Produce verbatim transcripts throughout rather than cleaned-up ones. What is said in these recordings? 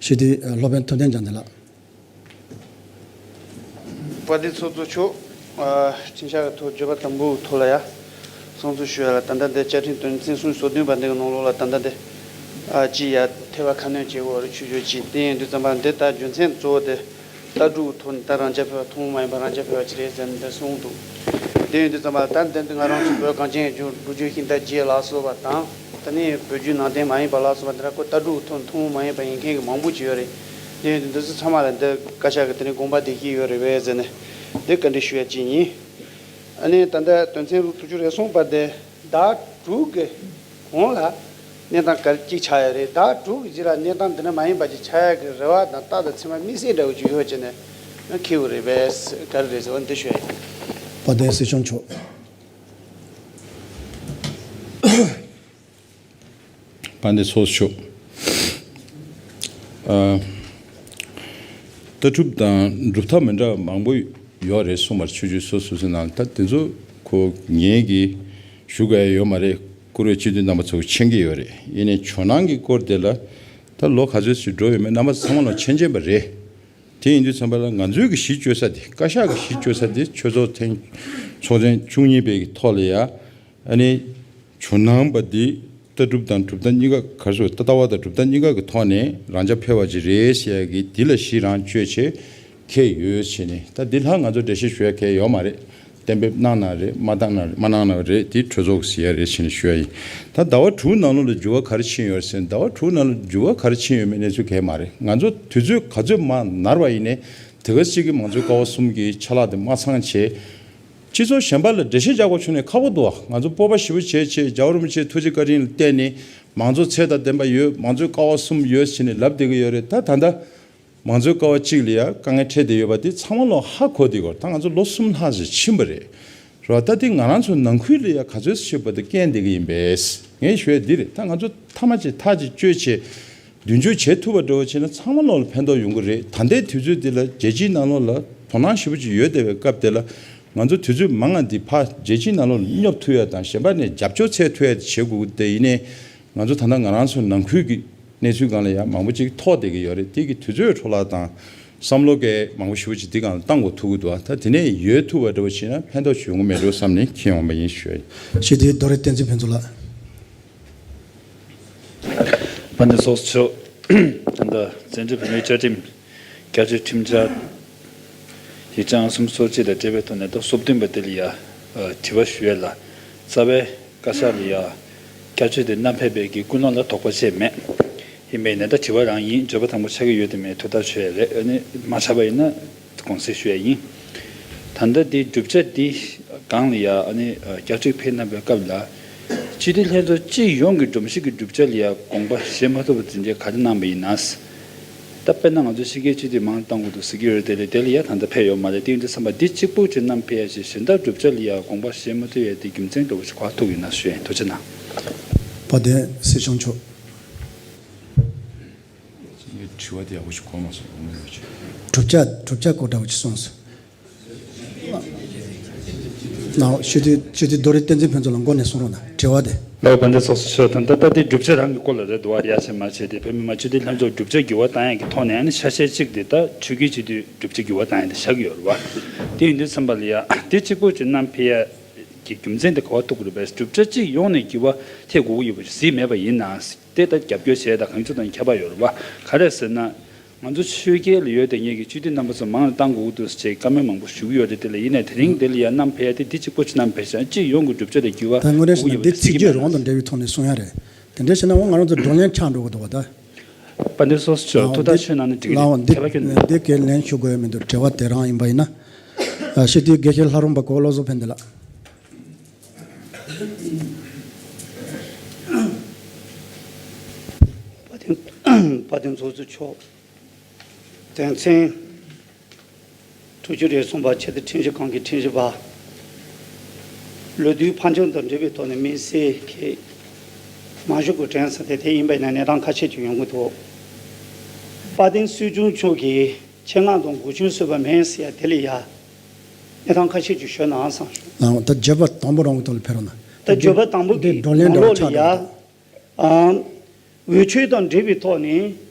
ཞི་བདེའི་སློབ་དཔོན་ཐུབ་བསྟན་རྒྱལ་མཚན་ལགས། དཔལ་ལྡན་ཚོགས་གཙོ་མཆོག་ཨ། ཁྲིམས་འཆར་གྱི་ཐོག་བརྗོད་པ་དང་པོའི་ཐོག་ལ་ཡ་གསུང་ཚུལ་ཞུ་ཡ་ལ། ད་ལྟ་འདི་བཅའ་ཁྲིམས་དོན་ཚན་སུམ་ཅུ་སོ་བདུན་པ་འདི་གི་ནང་ལོགས་ལ་ད་ལྟ་འདི་ཨ་ཅི་ཡ་ཐེ་བ་ཁ་སྣོན་བྱེད་དགོས་རེད། ཆུ་བཞུར་ཅིག་དེ་ཡིན་དུས་ཙམ་པ་འདི་ད་རྒྱུ་མཚན་གཙོ་བོ་དེ་ལྟ་གྲུབ་ཐོག་ནས་ད་རང་རྐྱ་འཕེར་བ་ཐུན་མོང་མ་ཡིན་པ་རང་རྐྱ་འཕེར་བ་ཅིག་རེད་ཟེར་ནས་འདི་གསུངས་འདུག་དེ་ཡིན་དུས་ཙམ་པ་ད་འདི་འདི་ང་རང་ཚོ་བོད་གངས་ཅན་ཡུལ་གྲུ་ལུགས་རྒྱུད་ཤིང་རྟ་བརྒྱད་ལ་སོགས་པ་དང་། དེ་ནས་བོད་བརྒྱུད་ནང་བསྟན་མ་ཡིན་པ་ལ་སོགས་པ་འདི་འདྲ་ཁོ་ལྟ་གྲུབ་ཐོག་ཐུན་མོང་མ་ཡིན་པ་ཡིན་མཁན་གྱི་མང་པོ་ཅིག་ཡོད་རེད། དེ་ཡིན་དུས་འདི་ཚོ་ཚང་མ་ལ་འདི་བཀའ་ཤག་གི་དེ་ནས་དགོངས་པ་བདེ་སྐྱིད་ཡོད་རེད་པས་ཟེར་ནས་འདི་བཀའ་འདྲི་ཞུ་ཡ་ཅིག་ཡིན། ཨ་ནི་ད་ལྟ་དོན་ཚན་དྲུག་ཅུ་རེ་གསུམ་པ་དེ་ཟླ་དྲུག་གི་གོང་ལ་གནས་སྟངས་ག་རེ་ཅིག་ཆགས་ཡོད་རེད། ཟླ་དྲུག་གི་རྗེས་ལ་གནས་སྟངས་འདི་འདྲ་མ་ཡིན་པ་ཅིག་ཆགས་ཡ་གི་རེ་བ་དང་རྟགས་དང་མཚན་མ་དམིགས་བསལ་འདྲ་བོ་ཅིག་ཡོད་བྱས་ནས་ཁེལ་བ་རེད་པས། ག་རེ་རེད་ཟེར་བ་འདི་ཞུ་ཡ་ཡིན། དཔལ་ལྡན་སྲིད་སྐྱོང་མཆོག་དཔལ་ལྡན་ཚོགས་གཙོ་མཆོག་ཨ། ལྟ་གྲུབ་དང་གྲུབ་མཐའ་མི་འདྲ་བ་མང་པོ་ཡོད་རེད་གསུངས་པར། ཆོས་བརྒྱུད་སོ་སོ་སོའི་ནང་ལ་ད་དེ་ཚོ་ཁོ་ངེད་ཀྱིས་ཞུ་དགོས་ཡ་ཡོད་མ་རེད། བཀུར་འོས་སྤྱི་འཐུས་རྣམ་པ་ཚོ་མཁྱེན་གྱི་ཡོད་རེད། ཡིན་ནའི་ཇོ་ནང་གི་སྐོར་དེ་ལ་ད་ལོ་ག་ཚོད་ཞིག་འགྲོ་ཡོད་མེད་རྣམ་པ་ཚང་མ་ལ་མཁྱེན་མཁྱེན་པ་རེད། དེ་ཡིན་དུས་ཙམ་པ་ལ་ང་ཚོའི་གི་གཞི་བཅོལ་ས་དེ། བཀའ་ཤག་གི་གཞི་བཅོལ་ས་དེ་ཆོས་ཚོགས་ཐེངས་ཚོགས་ཆེན་བཅུ་གཉིས་པའི་གི་ཐོག་ལ་ཡ། ཨ་ནི་ཇོ་ནང་པ་འདི་ལྟ་གྲུབ་དང་གྲུབ་མཐའ་གཉིས་ཀ། ག་རེ་ཟེར། ལྟ་ལྟ་བ་དང་གྲུབ་མཐའ་གཉིས་ཀ་གི་ཐོག་ནས་རང་རྐྱ་འཕེར་བ་ཅིག་རེད་ཟེར་ཡ་གི་འདི་ལ་གཞི་རང་བཅོལ་བྱས་འཁེལ་ཡོད་བྱས་ནས། ད་འདི་ལྷག་ང་ཚོ་འགྲེལ་བཤད་ཞུ་ཡ་གང་ཡང་ཡོད་མ་རེད། གཏན་འབེབས་གནང་ན་རེད། མ་བཏང་ན་རེད། མ་གནང་ན་རེད། དེ་གྲོས་ཚོགས་ཀྱིས་ཟེར་ཡ་རེད་བྱས་ནས་ཞུ་ཡ་ཡིན། ད་ཟླ་བ་དྲུག་ནང་ལོགས་ལ་འགྱུར་བ་ག་རེ་ཕྱིན་ཡོད་རེད་ཟེར་ན། ཟླ་བ་དྲུག་ནང་ལོགས་འགྱུར་བ་ག་རེ་ཕྱིན་ཡོད་མེད་གནས་ཚུལ་གང་ཡང་མ་རེད། ང་ཚོ་དུས་ཚོད་ག་ཚོད་མང་ནར་བ་ཡིན་ནའི་དེ་ག་ཅིག་གི་མང་གཙོའི་ཀ་བ་གསུམ་གྱི་ཆ་ལག་དེ་མ་ཚང་བྱས། སྤྱི་ཚོགས་གཞན་པ་ལ་འགྲེལ་བཤད་རྒྱག་དགོས་བྱུང་ནས་ཁག་པོ་འདུག་ང་ཚོ་སྤོབས་པ་ཞེ་པོ་བྱས་བྱས། རྒྱལ་བ་རིན་པོ་ཆེ་ཐུགས་རྗེ་བཀའ་དྲིན་ལ་བརྟེན་ནས་མང་གཙོ་ཚད་དང་ལྡན་པ་ཡོད། མང་གཙོའི་ཀ་བ་གསུམ་ཡོད་ཟེར་ནས་ལབ་བསྡད་ཀྱི་ཡོད་རེད། ད་ད་ལྟ་མང་གཙོའི་ཀ་བ་གཅིག་ལ་ཡ་དཀའ་ངལ་འཕྲད་བསྡད་ཡོད་པ་དེ་ཚང་མ་ལོག་ཧ་གོ་བསྡད་ཀྱི་ཡོད་རེད། ད་ང་ཚོ་ལོ་གསུམ་ལྷག་ཙམ་ཕྱིན་པ་རེད། རེད་བ། ད་དེ་ང་རང་ཚོ་ནང་ཁུལ་ལ་ཡ་ག་ཚོད་ཞིག་བར་དུ་རྐྱེན་བསྡད་ཀྱི་ཡིན་པས། ངས་ཞུ་ཡ་འདི་རེད། ད་ང་ཚོ་ཐ་མ་ཅིག་ཐག་ཅིག་གཅོད་བྱས་མདུན་སྐྱོད་བྱེད་ཐུབ་པ་འདྲ་བོ་བྱས་ན་ཚང་མ་ལོག་ལ་ཕན་ཐོགས་ཡོང་གི་རེད། ད་ལྟའི་དུས་ཚོད་འདི་ལ་རྒྱལ་སྤྱིའི་ནང་ལོགས་ལ་དོ་སྣང་ཞེ་པོ་ཅིག་ཡོད་བསྡད་པའི་སྐབས་དེ་ལ་ང་ཚོ་དུས་ཚོད་མང་ང་འདི་ཕར་རྒྱལ་སྤྱིའི་ནང་ལོགས་ལ་སྙོབ་ཐུབ་ཡ་དང་གཞན་པ་ནས་རྒྱབ་སྐྱོར་འཚོལ་ཐུབ་ཡ་དེ་བྱེད་དགོས་ཀྱི། དེ་ཡིན་ནའི་ང་ཚོ་ད་ལྟ་ང་རང་ཚོ་ནང་ཁུལ་གྱི་གནས་ཚུལ་སྒང་ལ་ཡང་མང་པོ་ཅིག་ཐོགས་བསྡད་ཀྱི་ཡོད་རེད། དེ་གི་དུས་ཚོད་འཕྲོ་བརླག་དང་བསམ་བློ་གས་མང་པོ་ཞེ་པོ་ཅིག་འདི་སྒང་ལ་བཏང་དགོས་ཐུག་གི་འདུག་ད་དེ་ནས་ཡོལ་ཐུབ་པ་འདྲ་བོ་བྱས་ན་ཕན་ཐོགས་ཅིག་ཡོང་གི་མེད་འགྲོ་བསམ་ནས་འཁྱེར་ཡོང་པ་ཡིན་ཞུ་ཡ་ཡིན། ཞི་བདེའི་རྡོ་རིང་བསྟན་འཛིན་ཕུན་ཚོགས་ལགས། དཔལ་ལྡན་ཚོགས་གཙོ་མཆོག་ད་ལྟ་བཙན་བྱོལ་བོད་མིའི་བཅའ་ཁྲིམས་བསྐྱར་བཅོས་ཁྲིམས་འཆར་ཡིག་ཆ་ཨང་སུམ་ཅུ་སོ་གཅིག་དང་འབྲེལ་བའི་ཐོག་ནས་ད་སོ་བདུན་པ་དེ་ལ་ཡ་དྲི་བ་ཞུ་ཡ་ལ། རྩ་བའི་བཀའ་ཤག་ལ་ཡ་བསྐྱར་བཅོས་དེ་བསྣམས་ཕེབས་པའི་གི་ཀུན་སློང་ལ་དོགས་པ་བྱས་མེད། ཡིན་པས་ནས་ད་དྲི་བ་རང་ཡིན། བརྗོད་པ་དང་པོ་ཆགས་ཀྱི་ཡོད་དམ་མེད་ཐུགས་ཐག་ཆོད་ཡ་རེད། ཨ་ནི་མ་ཆགས་པ་ཡིན་ན་དགོངས་སེལ་ཞུ་ཡ་ཡིན། ད་ལྟ་འདི་བསྒྲུབ་བྱ་འདི་སྒང་ལ་ཡ་ཨ་ནི་བསྐྱར་བཅོས་ཕེབས་གནང་བའི་སྐབས་ལ་སྤྱི་འཐུས་ལྷན་ཚོགས་སྤྱི་ཡོངས་ཀྱི་སྒྲོམ་གཞི་གི་བསྒྲུབ་བྱ་ལ་ཡ་དགོངས་པ་བཞེས་མ་ཐུབ་པ་དེ་འདྲའི་ག་རེ་གནང་བ་ཡིན་ན། ད་དཔེར་ན་ང་ཚོ་ཕྱི་རྒྱལ་སྤྱི་འཐུས་མང་བཏང་དགོས་འདུག་ཟེར་གྱི་ཡོད་རེད། དེ་ལས་དེ་ལ་ཡ་ད་ལྟ་ཕེབས་ཡོད་མ་རེད། དེ་ཡིན་དུས་ཙམ་པ་འདི་གཅིག་པུ་ཅིག་བསྣམས་ཕེབས་ཡ་ཞིག་གཞན་དག་བསྒྲུབ་བྱ་ལ་ཡ་དགོངས་པ་བཞེས་མ་ཐུབ་ཡ་དེ་རྒྱུ་མཚན་འདྲ་བོ་ཞིག་ག་པར་ཐུག་ཡོད་ན་ཞུ་ཡ་ཡིན། ཐུགས་རྗེ་གནང་། དཔལ་ལྡན་སྲིད་སྐྱོང་མཆོག་དྲི་བ་དེ་ཡག་པོ་ཞིག་གོ་མ་སོང་། གོ་མ་ཡོད་ཅིག་གྲུབ་ཆ་གྲུབ་ཆ་སྐོར་འདྲ་བོ་ཅིག་གསུངས་སོང་། ནའོ། སྤྱི་འཐུས་སྤྱི་འཐུས་རྡོ་རིང་བསྟན་འཛིན་ཕུན་ཚོགས་ལ་མགོ་ནས་གསུང་རོགས་གནང་། དྲི་བ་དེ། ལགས། དཔལ་ལྡན་ཚོགས་གཙོ་མཆོག་ད་ལྟ་ད་ལྟའི་བསྒྲུབ་བྱ་རང་གི་སྐོར་ལ་རེད་འདུག་བ། ཡ་ཆེ་མ་ཆེ་དེ་བོད་མི་མང་སྤྱི་འཐུས་ལྷན་ཚོགས་བསྒྲུབ་བྱ་འགྱུར་བ་བཏང་ཡག་གི་ཐོག་ནས་ཨ་ནི་ཆ་ཤས་གཅིག་དེ་ད་ཆོས་བརྒྱུད་སྤྱི་འཐུས་བསྒྲུབ་བྱ་འགྱུར་བ་བཏང་ཡག་དེ་བཞག་གི་ཡོད་རེད་བ། དེ་ཡིན་དུས་ཙམ་པ་ལ་ཡ་དེ་གཅིག་པུ་ཅིག་བསྣམས་ཕེབས་ཡག་གི་རྒྱུ་མཚན་དེ་ག་པར་ཐུག་གི་རེད་པས། བསྒྲུབ་བྱ་གཅིག་ཡོངས་ནས་འགྱུར་བ་ཐེབས་དགོས་ཀྱི་ཡོད་པ་ཞིག་གཟིགས་མེད་པ་ཡིན་ན། དེ་ལྟར་རྒྱབ་སྐྱོར་བྱས་དང་གང་ཚོད་དང་ཁྱད་པར་ཡོད་རེད་བ། ག་རེ་ཟེར་ན། ང་ཚོ་ཆོས་རྒྱལ་ལ་ཡོད་དེ་ངེད་ཀྱི་སྤྱི་འཐུས་རྣམ་པ་ཚོ་མང་ལ་བཏང་དགོས་ཀྱི་འདུག་ཟེར་བྱས་བཀའ་མོལ་མང་པོ་ཞུ་གི་ཡོད་རེད། དེ་ལ་ཡིན་ནའི་དེ་རིང་དེ་ལ་ཡར་བསྣམས་ཕེབས་ཡ་དེ་འདི་གཅིག་པོ་ཅིག་བསྣམས་ཕེབས་ཤག་སྤྱི་ཡོངས་ཀྱི་བསྒྲུབ་བྱ་དེ་འགྱུར་བ་ད་དངོས་གནས་བྱས་ན་འདི་ཚིག་བརྗོད་རང་དང་འབྲེལ་བའི་ཐོག་ནས་གསུང་ཡ་རེད། དེ་འདྲ་བྱས་ན་འོ་ང་རང་ཚོ་བགྲོ་གླེང་ཆགས་འགྲོ་གི་འདུག་བ་ད། དཔལ་ལྡན་ཚོགས་གཙོ་མཆོག་ཐུགས་ཐག་ཆོད་གནང་ན་འགྲིག་གི་རེད། ལའོ་འདི་ཁྱད་པར་ཁྱོན་ནས། འདི་གའི་ལན་ཞུ་དགོས་ཡ་མི་འདུག་དྲི་བ་དེ་རང་ཡིན་པ་ཡིན་ན། ཨ། སྤྱི་འཐུས་དགེ་བཤེས་ལྷ་རམས་པ་གོ་བློ་བཟང་ཕན་བདེ་ལགས། དཔལ་ལྡན་དཔལ་ལྡན་ཚོགས་གཙོ་མཆོག་དོན་ཚན་དྲུག་ཅུ་རེ་གསུམ་པ་ཆེས་མཐོའི་ཁྲིམས་ཞིབ་ཁང་གི་ཁྲིམས་ཞིབ་པ། ལོ་དུས་ཕར་འགྱངས་དང་འབྲེལ་བའི་ཐོག་ནས་དམིགས་བསལ་གྱི་མ་ཞུ་དགོས་དྲན་སོང་སྟེ། དེ་ཡིན་པ་ཡིན་ན་གནས་སྟངས་ཁ་ཤས་ཅིག་ཡོང་གི་འདུག་དཔལ་ལྡན་སྲིད་སྐྱོང་མཆོག་གིས་ཆེད་མངགས་དང་འགོ་བྱུང་བཟོས་པ་མིན་ཟེར་ཡ་དེ་ལ་ཡ་གནས་སྟངས་ཁ་ཤས་ཅིག་ཞུ་ན་བསམ་བྱུང་། ལའོ་ད་བརྗོད་པ་དང་པོ་རང་གི་ཐོག་ལ་ཕེབས་རོགས་གནང་། ད་བརྗོད་པ་དང་པོ་གི་བགྲོ་གླེང་ནང་ལོགས་ལ་ཡ། འགྲོ་ཆགས་འགྲོ་གི་འདུག་ཨ། འོས་ཆོས་དང་འབྲེལ་བའི་ཐོག་ནས་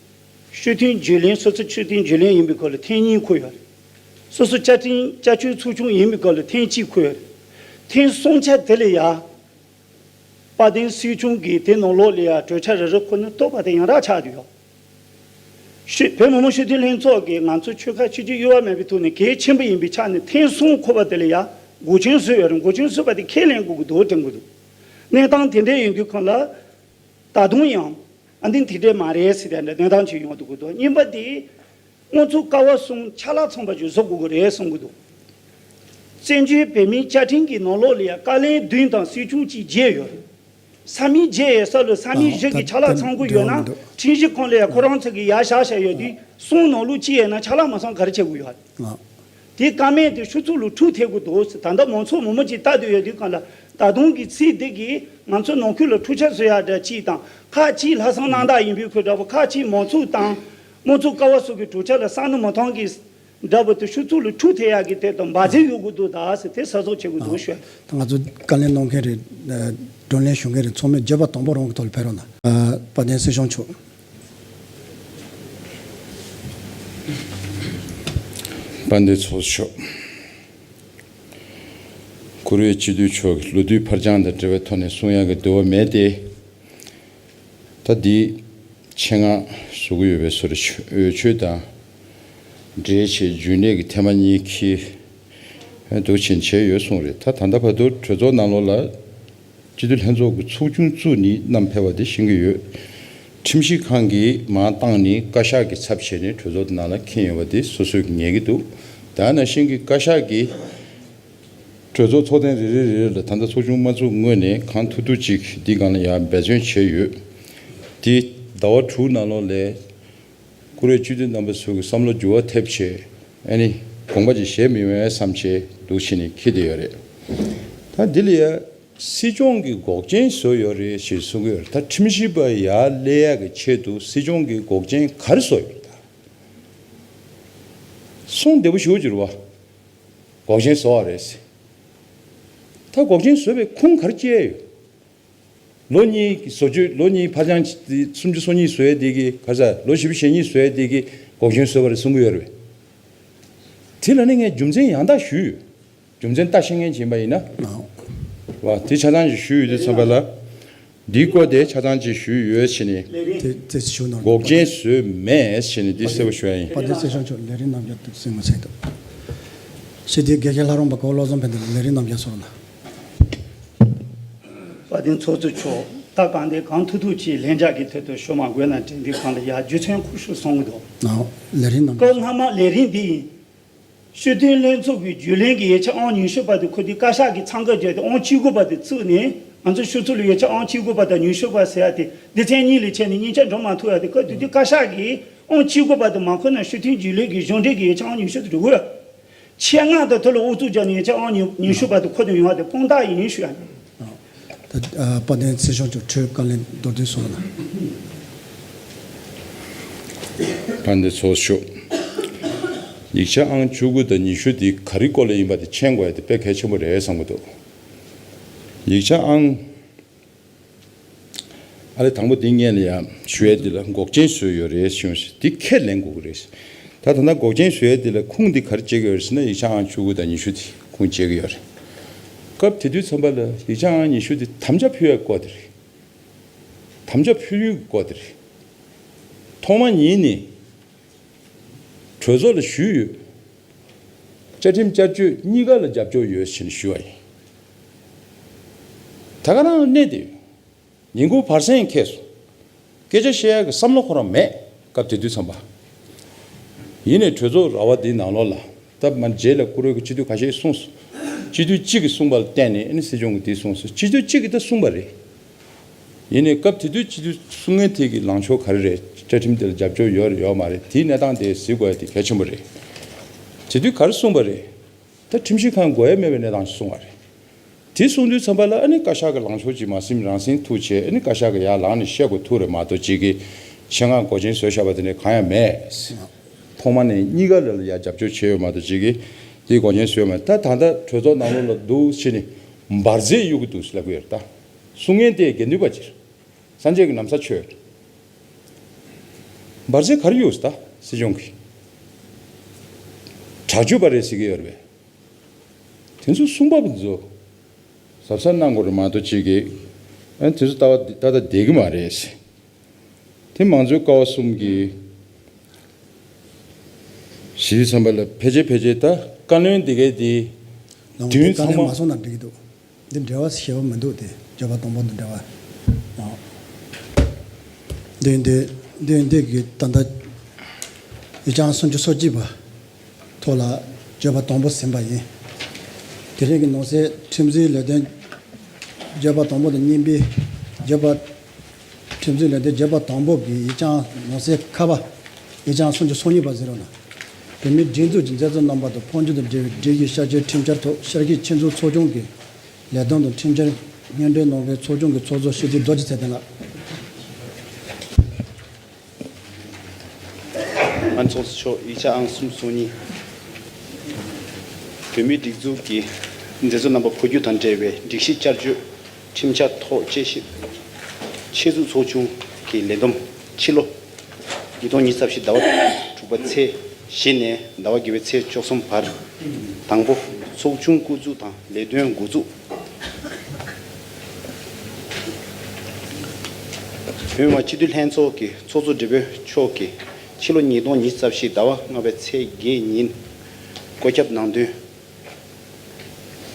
ཞུ་གཏུག་བརྒྱུད་ལམ། སོ་སོ་ཞུ་གཏུག་བརྒྱུད་ལམ་ཡིན་པའི་སྐོར་ལ་ཐེངས་གཉིས་འཁོད་ཡོད་རེད། སོ་སོ་བཅའ་ཁྲིམས་བསྐྱར་བཅོས་ཚོགས་ཆུང་ཡིན་པའི་སྐོར་ལ་ཐེངས་གཅིག་འཁོད་ཡོད་རེད། ཐེངས་གསུམ་ཆ་དེ་ལ་ཡ། དཔལ་ལྡན་སྲིད་སྐྱོང་གིས་དེ་ནང་ལོགས་ལ་ཡ་གྲོས་འཆར་རེ་རེ་འཁོད་ནས་གཏུགས་པ་དེ་ཡང་དག་ཆགས་བསྡད་ཡོད། ཞུ་བོད་མི་མང་སྤྱི་འཐུས་ལྷན་ཚོགས་ཀྱིས་ང་ཚོ་ཆོལ་ཁ་ཆོས་བརྒྱུད་དབྱེ་བ་མེད་པའི་ཐོག་ནས་གལ་ཆེན་པོ་ཡིན་པའི་ཆ་ནས་ཐེངས་གསུམ་འཁོད་པ་དེ་ལ་ཡ་འགོག་རྐྱེན་བཟོས་ཡོད་རེད། འགོག་རྐྱེན་བཟོས་པ་དེ་ཁས་ལེན་དགོས་ཀྱི་འདུག་དྲན་གྱི་འདུག་གནས་སྟངས་དེ་འདྲ་ཡིན་དུས་སྒང་ལ། ད་དུང་ཡང་ཨ་འདི་དེ་འདྲ་མ་རེད་ཟེར་དེ་འདྲ་གནས་སྟངས་ཅིག་ཡོང་གི་འདུག་གི་འདུག་གཉིས་པ་དེ། དངོས་གཙོ་ཀ་བ་གསུམ་ཆ་ལག་ཚང་པ་ཅིག་བཟོ་དགོས་ཀྱི་རེད་གསུང་གི་འདུག་བཙན་བྱོལ་བོད་མིའི་བཅའ་ཁྲིམས་ཀྱི་ནང་ལོགས་ལ་ཡང་བཀའ་བློན་བདུན་དང་སྲིད་སྐྱོང་གཅིག་བརྗེ་ཡོད་རེད། ས་མིག་བརྗེ་ཡས་ས་ལ་ས་མིག་བཞི་གི་ཆ་ལག་ཚང་དགོས་ཡོད་ན། ཁྲིམས་གཞི་ཁང་ལ་ཡང་ཁོ་རང་ཚོ་གི་ཡར་བཞག་བཞག་ཡོད་དུས་གསུམ་ནང་ལོགས་གཅིག་ཡོད་ན་ཆ་ལག་མ་ཚང་ག་རེ་བྱེད་དགོས་ཡོད་རེད། དེ་བཀའ་མོལ་དེ་ཕྱི་ཚུལ་ལ་འཁྲུག་ཐེབས་ཀྱི་འདུག་ཟེར། ད་ལྟ་མང་ཚོགས་མང་མོ་ཅིག་ལྟ་དུས་ཡོད་དུས་སྒང་ལ་ད་དུང་གི་ཚིག་འདི་གིས་ང་ཚོ་ནང་ཁུལ་ལ་འཁྲུག་ཆ་བཟོ་ཡག་འདྲ་ཅིག་དང་། ཁག་ཅིག་ལྷག་བསམ་རྣམ་དག་ཡིན་པའི་ཁུལ་འདྲ་པོ། ཁག་ཅིག་མང་ཚོགས་དང་། དམངས་གཙོ་ཀ་བ་སོགས་ཀྱི་གྲོས་འཆར་ལ་བསམ་བློ་མི་གཏོང་གི་འདྲ་པོ་དེ་ཕྱི་ཚུལ་ལ་འཁྲུག་ཐེབས་ཡག་གི་དེ་དང་འབར་རྫས་ཡོང་གི་འདུག་ད་ཟེར། དེ་གསལ་བསྒྲགས་བྱེད་དགོས་འདུག་ཞུ། ད་ང་ཚོ་བཀའ་ལན་གནང་མཁན་རེད། བགྲོ་གླེང་ཞུ་མཁན་རེད། ཚང་མས་བརྗོད་པ་དང་པོ་རང་གི་ཐོག་ལ་ཕེབས་རོགས་གནང་། དཔལ་ལྡན་སྲིད་སྐྱོང་མཆོག་དཔལ་ལྡན་ཚོགས་གཙོ་མཆོག་བཀུར་འོས་སྤྱི་འཐུས་མཆོག་གིས་ལོ་དུས་ཕར་འགྱངས་དང་འབྲེལ་བའི་ཐོག་ནས་གསུང་ཡག་གི་འདོད་པ་མེད་དེ། ད་འདི་ཆེད་མངགས་བཟོ་གི་ཡོད་པའི་བཟོ་འདྲ་འོས་ཆོས་དང་འབྲེལ་བྱས་རྒྱུན་ལས་ཀྱི་ཐེངས་མ་གཉིས་འཁྱེར་འདུག་ཕྱིན་བྱས་ཡོད་གསུངས་རེད། ད་ད་ལྟ་བར་དུ་གྲོས་ཚོགས་ནང་ལོགས་ལ་སྤྱི་འཐུས་ལྷན་ཚོགས་ཀྱི་ཚོགས་ཆུང་བཙུགས་ནས་བསྣམས་ཕེབས་པ་དེ་ཤེས་ཀྱི་ཡོད། ཁྲིམས་ཞིབ་ཁང་གིས་མར་བཏང་ནས་བཀའ་ཤག་གི་ཚབ་བྱས་ནས་གྲོས་ཚོགས་དེ་ནང་ལ་འཁྱེར་ཡོང་བ་དེ་སོ་སོས་ངེས་ཀྱི་འདུག་ད་ནང་བཞིན་གྱི་བཀའ་ཤག་གིས་གྲོས་ཚོགས་ཚོགས་ཐེངས་རེ་རེ་རེ་རེ་ལ་ད་ལྟ་ཚོགས་ཆུང་མ་བཙུགས་སྔོན་ནས་གང་ཐུབ་ཐུབ་ཅིག་འདི་སྒང་ལ་ཡར་འབད་བརྩོན་བྱས་ཡོད། དེ་ཟླ་བ་དྲུག་ནང་ལོགས་ལ་བཀུར་འོས་སྤྱི་འཐུས་རྣམ་པ་ཚོ་གི་བསམ་བློ་འགྱུར་བ་ཐེབས་བྱས། ཨ་ནི་དགོངས་པ་ཅིག་བཞེས་མི་ཡོང་ཡ་བསམ་བྱས་འདུག་ཕྱིན་ནས་འཁྱེར་བསྡད་ཡོད་རེད། ད་འདི་ལ་ཡ་སྲིད་སྐྱོང་གིས་འགོག་རྐྱེན་བཟོས་ཡོད་རེད་ཞེས་གསུང་གི་ཡོད་རེད། ད་ཁྲིམས་ཞིབ་པ་ཡར་སླེབས་ཡག་གི་ཆེད་དུ་སྲིད་སྐྱོང་གིས་འགོག་རྐྱེན་ག་རེ་བཟོས་ཡོད་རེད། ད་གསུང་བདེ་པོ་ཞུ་རྒྱུ་རེད་བ། འགོག་རྐྱེན་བཟོ་བ་རེད་ཟེར། ད་འགོག་རྐྱེན་བཟོས་པའི་ཁུངས་ག་རེ་བཅད་ཡོད། ལོ་གཉིས་ཀྱི་བཟོ་བཅོས། ལོ་གཉིས་ཕར་འགྱངས་སུམ་ཅུ་སོ་གཉིས་བཟོ་ཡས་དེ་གི་ག་རེ་ཟེར། ལོ་བཞི་བཅུ་ཞེ་གཉིས་བཟོ་ཡས་དེ་གི་འགོག་རྐྱེན་བཟོས་པ་རེད་གསུང་གི་ཡོད་རེད་པས། དེ་ལ་ནི་ངས་རྒྱུ་མཚན་ཡང་དག་ཞུས་ཡོད། རྒྱུ་མཚན་ལྟ་ཤེས་མཁན་ཅིག་ཡིན་པ་ཡིན་ན། ཨོ། བ་དེ་ཆ་ཚང་ཞིག་ཞུས་ཡོད་དུས་ཙམ་པ་ལ། འདིའི་སྐོར་དེ་ཆ་ཚང་ཅིག་ཞུས་ཡོད་ཕྱིན་ནས། དེ་དེ་ཞུ་ན། འགོག་རྐྱེན་བཟོས་མེད་ཕྱིན་ནས་འདི་གསལ་པོ་ཞུ་ཡ་ཡིན། དཔལ་ལྡན་སྲིད་སྐྱོང་མཆོག་ལས་རིམ་རྣམས་ཀྱང་གསན་དགོས་ཟེར་འདུག་ཞི་བདེའི་དགེ་རྒན་ལྷ་རམས་པ་གོ་བོ་བློ་བཟང་ཕན་བདེ་ལགས་ལས་རིམ་རྣམས་ཀྱང་གསན་རོགས་གནང་། དཔལ་ལྡན་ཚོགས་གཙོ་མཆོག་ད་གང་དེ་གང་ཐུབ་ཐུབ་ཀྱིས་ལན་འཇགས་ཀྱི་ཐད་དུ་ཞུ་མ་དགོས་ན་དྲན། འདི་གང་ལ་ཡ་རྒྱུ་མཚན་ཁུ་ཤུ་གསུང་གི་འདུག་ཨོ། ལས་རིམ་རྣམས་སྐབས་སྔ་མ་ལས་རིམ་འདི་ཡིན། སྤྱི་འཐུས་ལྷན་ཚོགས་ཀྱི་རྒྱུན་ལས་ཀྱི་ཡིག་ཆ་ཨང་ཉི་ཤུ་པ་དེ་ཁོ་དེ་བཀའ་ཤག་གིས་འཚང་ཁ་བརྒྱབ་སྟེ་ཨང་གཅིག་དགུ་པ་དེ་བཙུགས་ནས་ང་ཚོ་ཕྱི་ཚུལ་ལ་ཡིག་ཆ་ཨང་གཅིག་དགུ་པ་དང་ཉི་ཤུ་པ་ཟེར་ཡ་དེ་སྡེ་ཚན་གཉིས་ལ་ཕྱེ་ནས་གཉིས་ཆ་འགྲོ་མ་ཐུབ་ཡ་དེ། སྐབས་དེ་དུས་བཀའ་ཤག་གིས་ཨང་གཅིག་དགུ་པ་དེ་མ་འཁོར་ན་སྤྱི་འཐུས་རྒྱུན་ལས་ཀྱི་གཞུང་འབྲེལ་གྱི་ཡིག་ཆ་ཨང་ཉི་ཤུ་དེ་འགྲོ་གི་ཡོད། ཆེད་མངགས་དང་ཐོག་ལ་ཨུ་ཚུགས་རྒྱག་ནས་ཡིག་ཆ་ཨང་ཉི་ཉི་ཤུ་པ་དེ་འཁོར་དུ་ཡོང་བ་དེ་དཔང་རྟགས་ཡིན་ཞུ་ཡ་ཡིན། ད་ཨ་དཔལ་ལྡན་སྲིད་སྐྱོང་མཆོག་འཕྲོས་བཀའ་ལན་མདོར་བསྡུས་གསུང་རོགས་གནང་། དཔལ་ལྡན་ཚོགས་གཙོ་མཆོག་ཡིག་ཆ་ཨང་བཅུ་དགུ་དང་ཉི་ཤུ་དེ་ག་རེ་སྐོར་ལ་ཡིན་པ་དེ་མཁྱེན་དགོས་ཡ་དེ་དཔེ་གལ་ཆེན་པོ་རེད་བསམ་གྱི་འདུག་ཡིག་ཆ་ཨང་། ཨ་ལས་དང་པོ་འདི་སྔོན་ལ་ཡང་ཞུ་ཡས་འདི་ལ་འགོག་རྐྱེན་བཟོས་ཡོད་རེད་གསུངས་ཤིང་། འདི་ཁས་ལེན་དགོས་ཀྱི་རེད། ད་ད་ལྟ་འགོག་རྐྱེན་བཟོ་ཡས་འདི་ལ་ཁུངས་འདི་ག་རེ་བྱེད་ཀྱི་ཡོད་རེད་ཟེར་ན། ཡིག་ཆ་ཨང་བཅུ་དགུ་དང་ཉི་ཤུ་དེ་ཁུངས་བྱེད་ཀྱི་ཡོད་རེད། སྐབས་དེ་དུས་ཙམ་པ་ལ་ཡིག་ཆ་ཨང་ཉི་ཤུ་དེ་དམ་བཅའ་ཕུལ་ཡས་སྐོར་དེ་རེད། དམ་བཅའ་ཕུལ་ཡུལ་གྱི་སྐོར་དེ་རེད། ཐོག་མ་ཉིད་ནས་གྲོས་ཚོགས་ལ་ཞུས་ཡོད། བཅའ་ཁྲིམས་བསྐྱར་བཅོས་གཉིས་ཀ་ལ་རྒྱབ་སྐྱོར་ཡོད་ཟེར་ནས་ཞུས་པ་ཡིན། ད་ག་རང་གནས་དེ་ཡོད། ཉིན་གུང་བར་གསེང་ཁེལ་སོང་། སྐད་ཆ་བཤད་ཡག་གི་བསམ་བློ་ཁོ་རང་མེད། སྐབས་དེ་དུས་ཙམ་པ། ཡིན་ནའི་གྲོས་ཚོགས་ར་བ་འདིའི་ནང་ལོགས་ལ། སྟབས་མ་རྗེས་ལ་བཀུར་འོས་ཀྱི་སྤྱི་འཐུས་ཁ་ཤས་གསུངས་སོང་། སྤྱི་འཐུས་གཅིག་གིས་གསུངས་པ་ལ་བརྟེན་ནས་ཨ་ནི་སྲིད་སྐྱོང་གིས་འདི་གསུངས་སོང་། སྤྱི་འཐུས་གཅིག་གིས་ད་གསུངས་པ་རེད། ཡིན་ནའི་སྐབས་དེ་དུས་སྤྱི་འཐུས་གསུང་མཁན་དེ་གི་ལངས་ཕྱོགས་ག་རེ་རེད། བཅའ་ཁྲིམས་དེ་ལ་རྒྱབ་སྐྱོར་ཡོད་རེད་ཡོད་མ་རེད། དེའི་གནས་སྟངས་དེ་གཟིགས་དགོས་ཡ་དེ་གལ་ཆེན་པོ་རེད། དེ་དུས་ག་རེ་གསུངས་པ་རེད། ད་ཁྲིམས་ཞིབ་ཁང་དགོས་ཡ་མེད་པའི་གནས་སྟངས་ཤིག་གསུངས་པ་རེད། དེ་གསུངས་དུས་ཙམ་པ་ལ་ཨ་ནི་བཀའ་ཤག་གི་ལངས་ཕྱོགས་ཅིག་མ་ཟིན་རང་ཟིན་ཐུག་བྱས། ཨ་ནི་བཀའ་ཤག་གི་ཡར་ལངས་ནས་བཤད་དགོས་ཐུག་རེད་མ་གཏོགས། གཅིག་གིས་ཆེད་མངགས་འགོག་རྐྱེན་བཟོས་བཞག་པ་དེ་འདྲ་གང་ཡང་མེད། ཐོག་མ་ནས་གཉིས་ཀ་ལ་ཡར་རྒྱབ་སྐྱོར་བྱས་ཡོད་མ་གཏོགས། གཅིག་གིས་དེའི་འགོག་རྐྱེན་བཟོས་ཡོད་མ་རེད། ད་ད་ལྟ་གྲོས་ཚོགས་ནང་ལོགས་ལ་འདུག་བྱས་ནས་འབར་རྫས་གཡུག་གི་འདུག་ལབ་ཀྱི་ཡོད་རེད། ད་གསུང་མཁན་དེ་དགེ་འདུན་པ་ཅིག་རེད། སངས་རྒྱས་ཀྱི་ན་བཟའ་མཆོད། འབར་རྫས་ག་རེ་ཡོད་ཟེར། ད་སྲིད་སྐྱོང་གིས་དྲག་སྤྱོད་པ་རེད་ཟེར་གྱི་ཡོད་རེད་པས། དེ་ཚོ་གསུང་པ་ཚོ་གཟབ་གཟབ་གནང་དགོས་རེད་མ་གཏོགས། ཅིག་གིས་ཨ་དེ་ཚོ་ལྟ་བ་ད་ལྟ་བསྡད་ཀྱི་མ་རེད་ཟེར། དེ་མང་གཙོའི་ཀ་བ་གསུམ་གྱི་ཞི་བའི་བསམ་པ་ལ་ཕལ་ཆེར་ཕལ་ཆེར་ད་བཀའ་བློན་འདི་གའི་དེ་ནང་དུ་བཀའ་བློན་མ་སོང་ན་འགྲིག་གི་འདུག་འདི་འབྲེལ་བ་ཞེ་པོ་མི་འདུག་དེ་བརྗོད་པ་དང་པོ་དང་འབྲེལ་བ། འདི་འདི་འདི་འདི་གི་ད་ལྟ་ཡིག་ཆ་སུམ་ཅུ་སོ་གཅིག་པ་ཐོག་ལ་བརྗོད་པ་དང་པོ་ཟིན་པ་ཡིན། དེ་རིང་གི་ནང་གསེས་ཁྲིམས་བཟོའི་ལས་དོན་བརྗོད་པ་དང་པོ་དང་གཉིས་པའི་བརྗོད་པ། ཁྲིམས་བཟོའི་ལས་དོན་བརྗོད་པ་དང་པོ་གི་ཡིག་ཆ་ནང་གསེས་ཁ་པ། ཡིག་ཆ་སུམ་ཅུ་སོ་གཉིས་པ་ཟེར་བ་ན། བོད་མིའི་སྒྲིག་འཛུགས་ཀྱི་མཛད་གཙོ་རྣམ་པ་དང་འཕོ་འགྱུར་དང་འབྲེལ་བའི་སྒྲིག་གཞི་བསྐྱར་བཅོས་ཁྲིམས་འཆར་ཐོག་ཤར་དགུ་ཆེད་འཛུགས་ཚོགས་ཆུང་གི་ལས་དོན་དང་ཁྲིམས་འཆར་སྙན་སྒྲོན་གནང་མཁན་ཚོགས་ཆུང་གི་ཚོགས་གཙོ་སྤྱི་འཐུས་རྡོ་རྗེ་ཚེ་བརྟན་ལགས། ཨ་ནི་ཚོགས་གཙོ་མཆོག་ཡིག་ཆ་ཨང་སུམ་ཅུ་སོ་གཉིས། བོད་མིའི་སྒྲིག་འཛུགས་ཀྱི་མཛད་གཙོ་རྣམ་པ་འཕོ་འགྱུར་དང་འབྲེལ་བའི་སྒྲིག་གཞི་བསྐྱར་བཅོས་ཁྲིམས་འཆར་ཐོག་དཔྱད་ཞིབ་ཆེད་འཛུགས་ཚོགས་ཆུང་གི་ལས་བསྡོམས་ཕྱི་ལོ་ཉིས་སྟོང་ཉི་ཤུ་རྩ་བཞི་ཟླ་བ་དྲུག་པ་ཚེས་བཞི་ནས་ཟླ་བ་བརྒྱད་པའི་ཚེས་བཅུ་གསུམ་བར་དང་པོ། ཚོགས་ཆུང་བསྐོ་འཛུགས་དང་ལས་དོན་འགོ་འཛུགས། བོད་མི་མང་སྤྱི་འཐུས་ལྷན་ཚོགས་ཀྱི་ཚོགས་གཙོ་སྦྲེལ་པོ་མཆོག་གིས་ཕྱི་ལོ་ཉིས་སྟོང་ཉི་ཤུ་རྩ་བཞི་ཟླ་བ་ལྔ་པའི་ཚེས་བརྒྱད་ཉིན་བཀོད་ཁྱབ་གནང་དོན།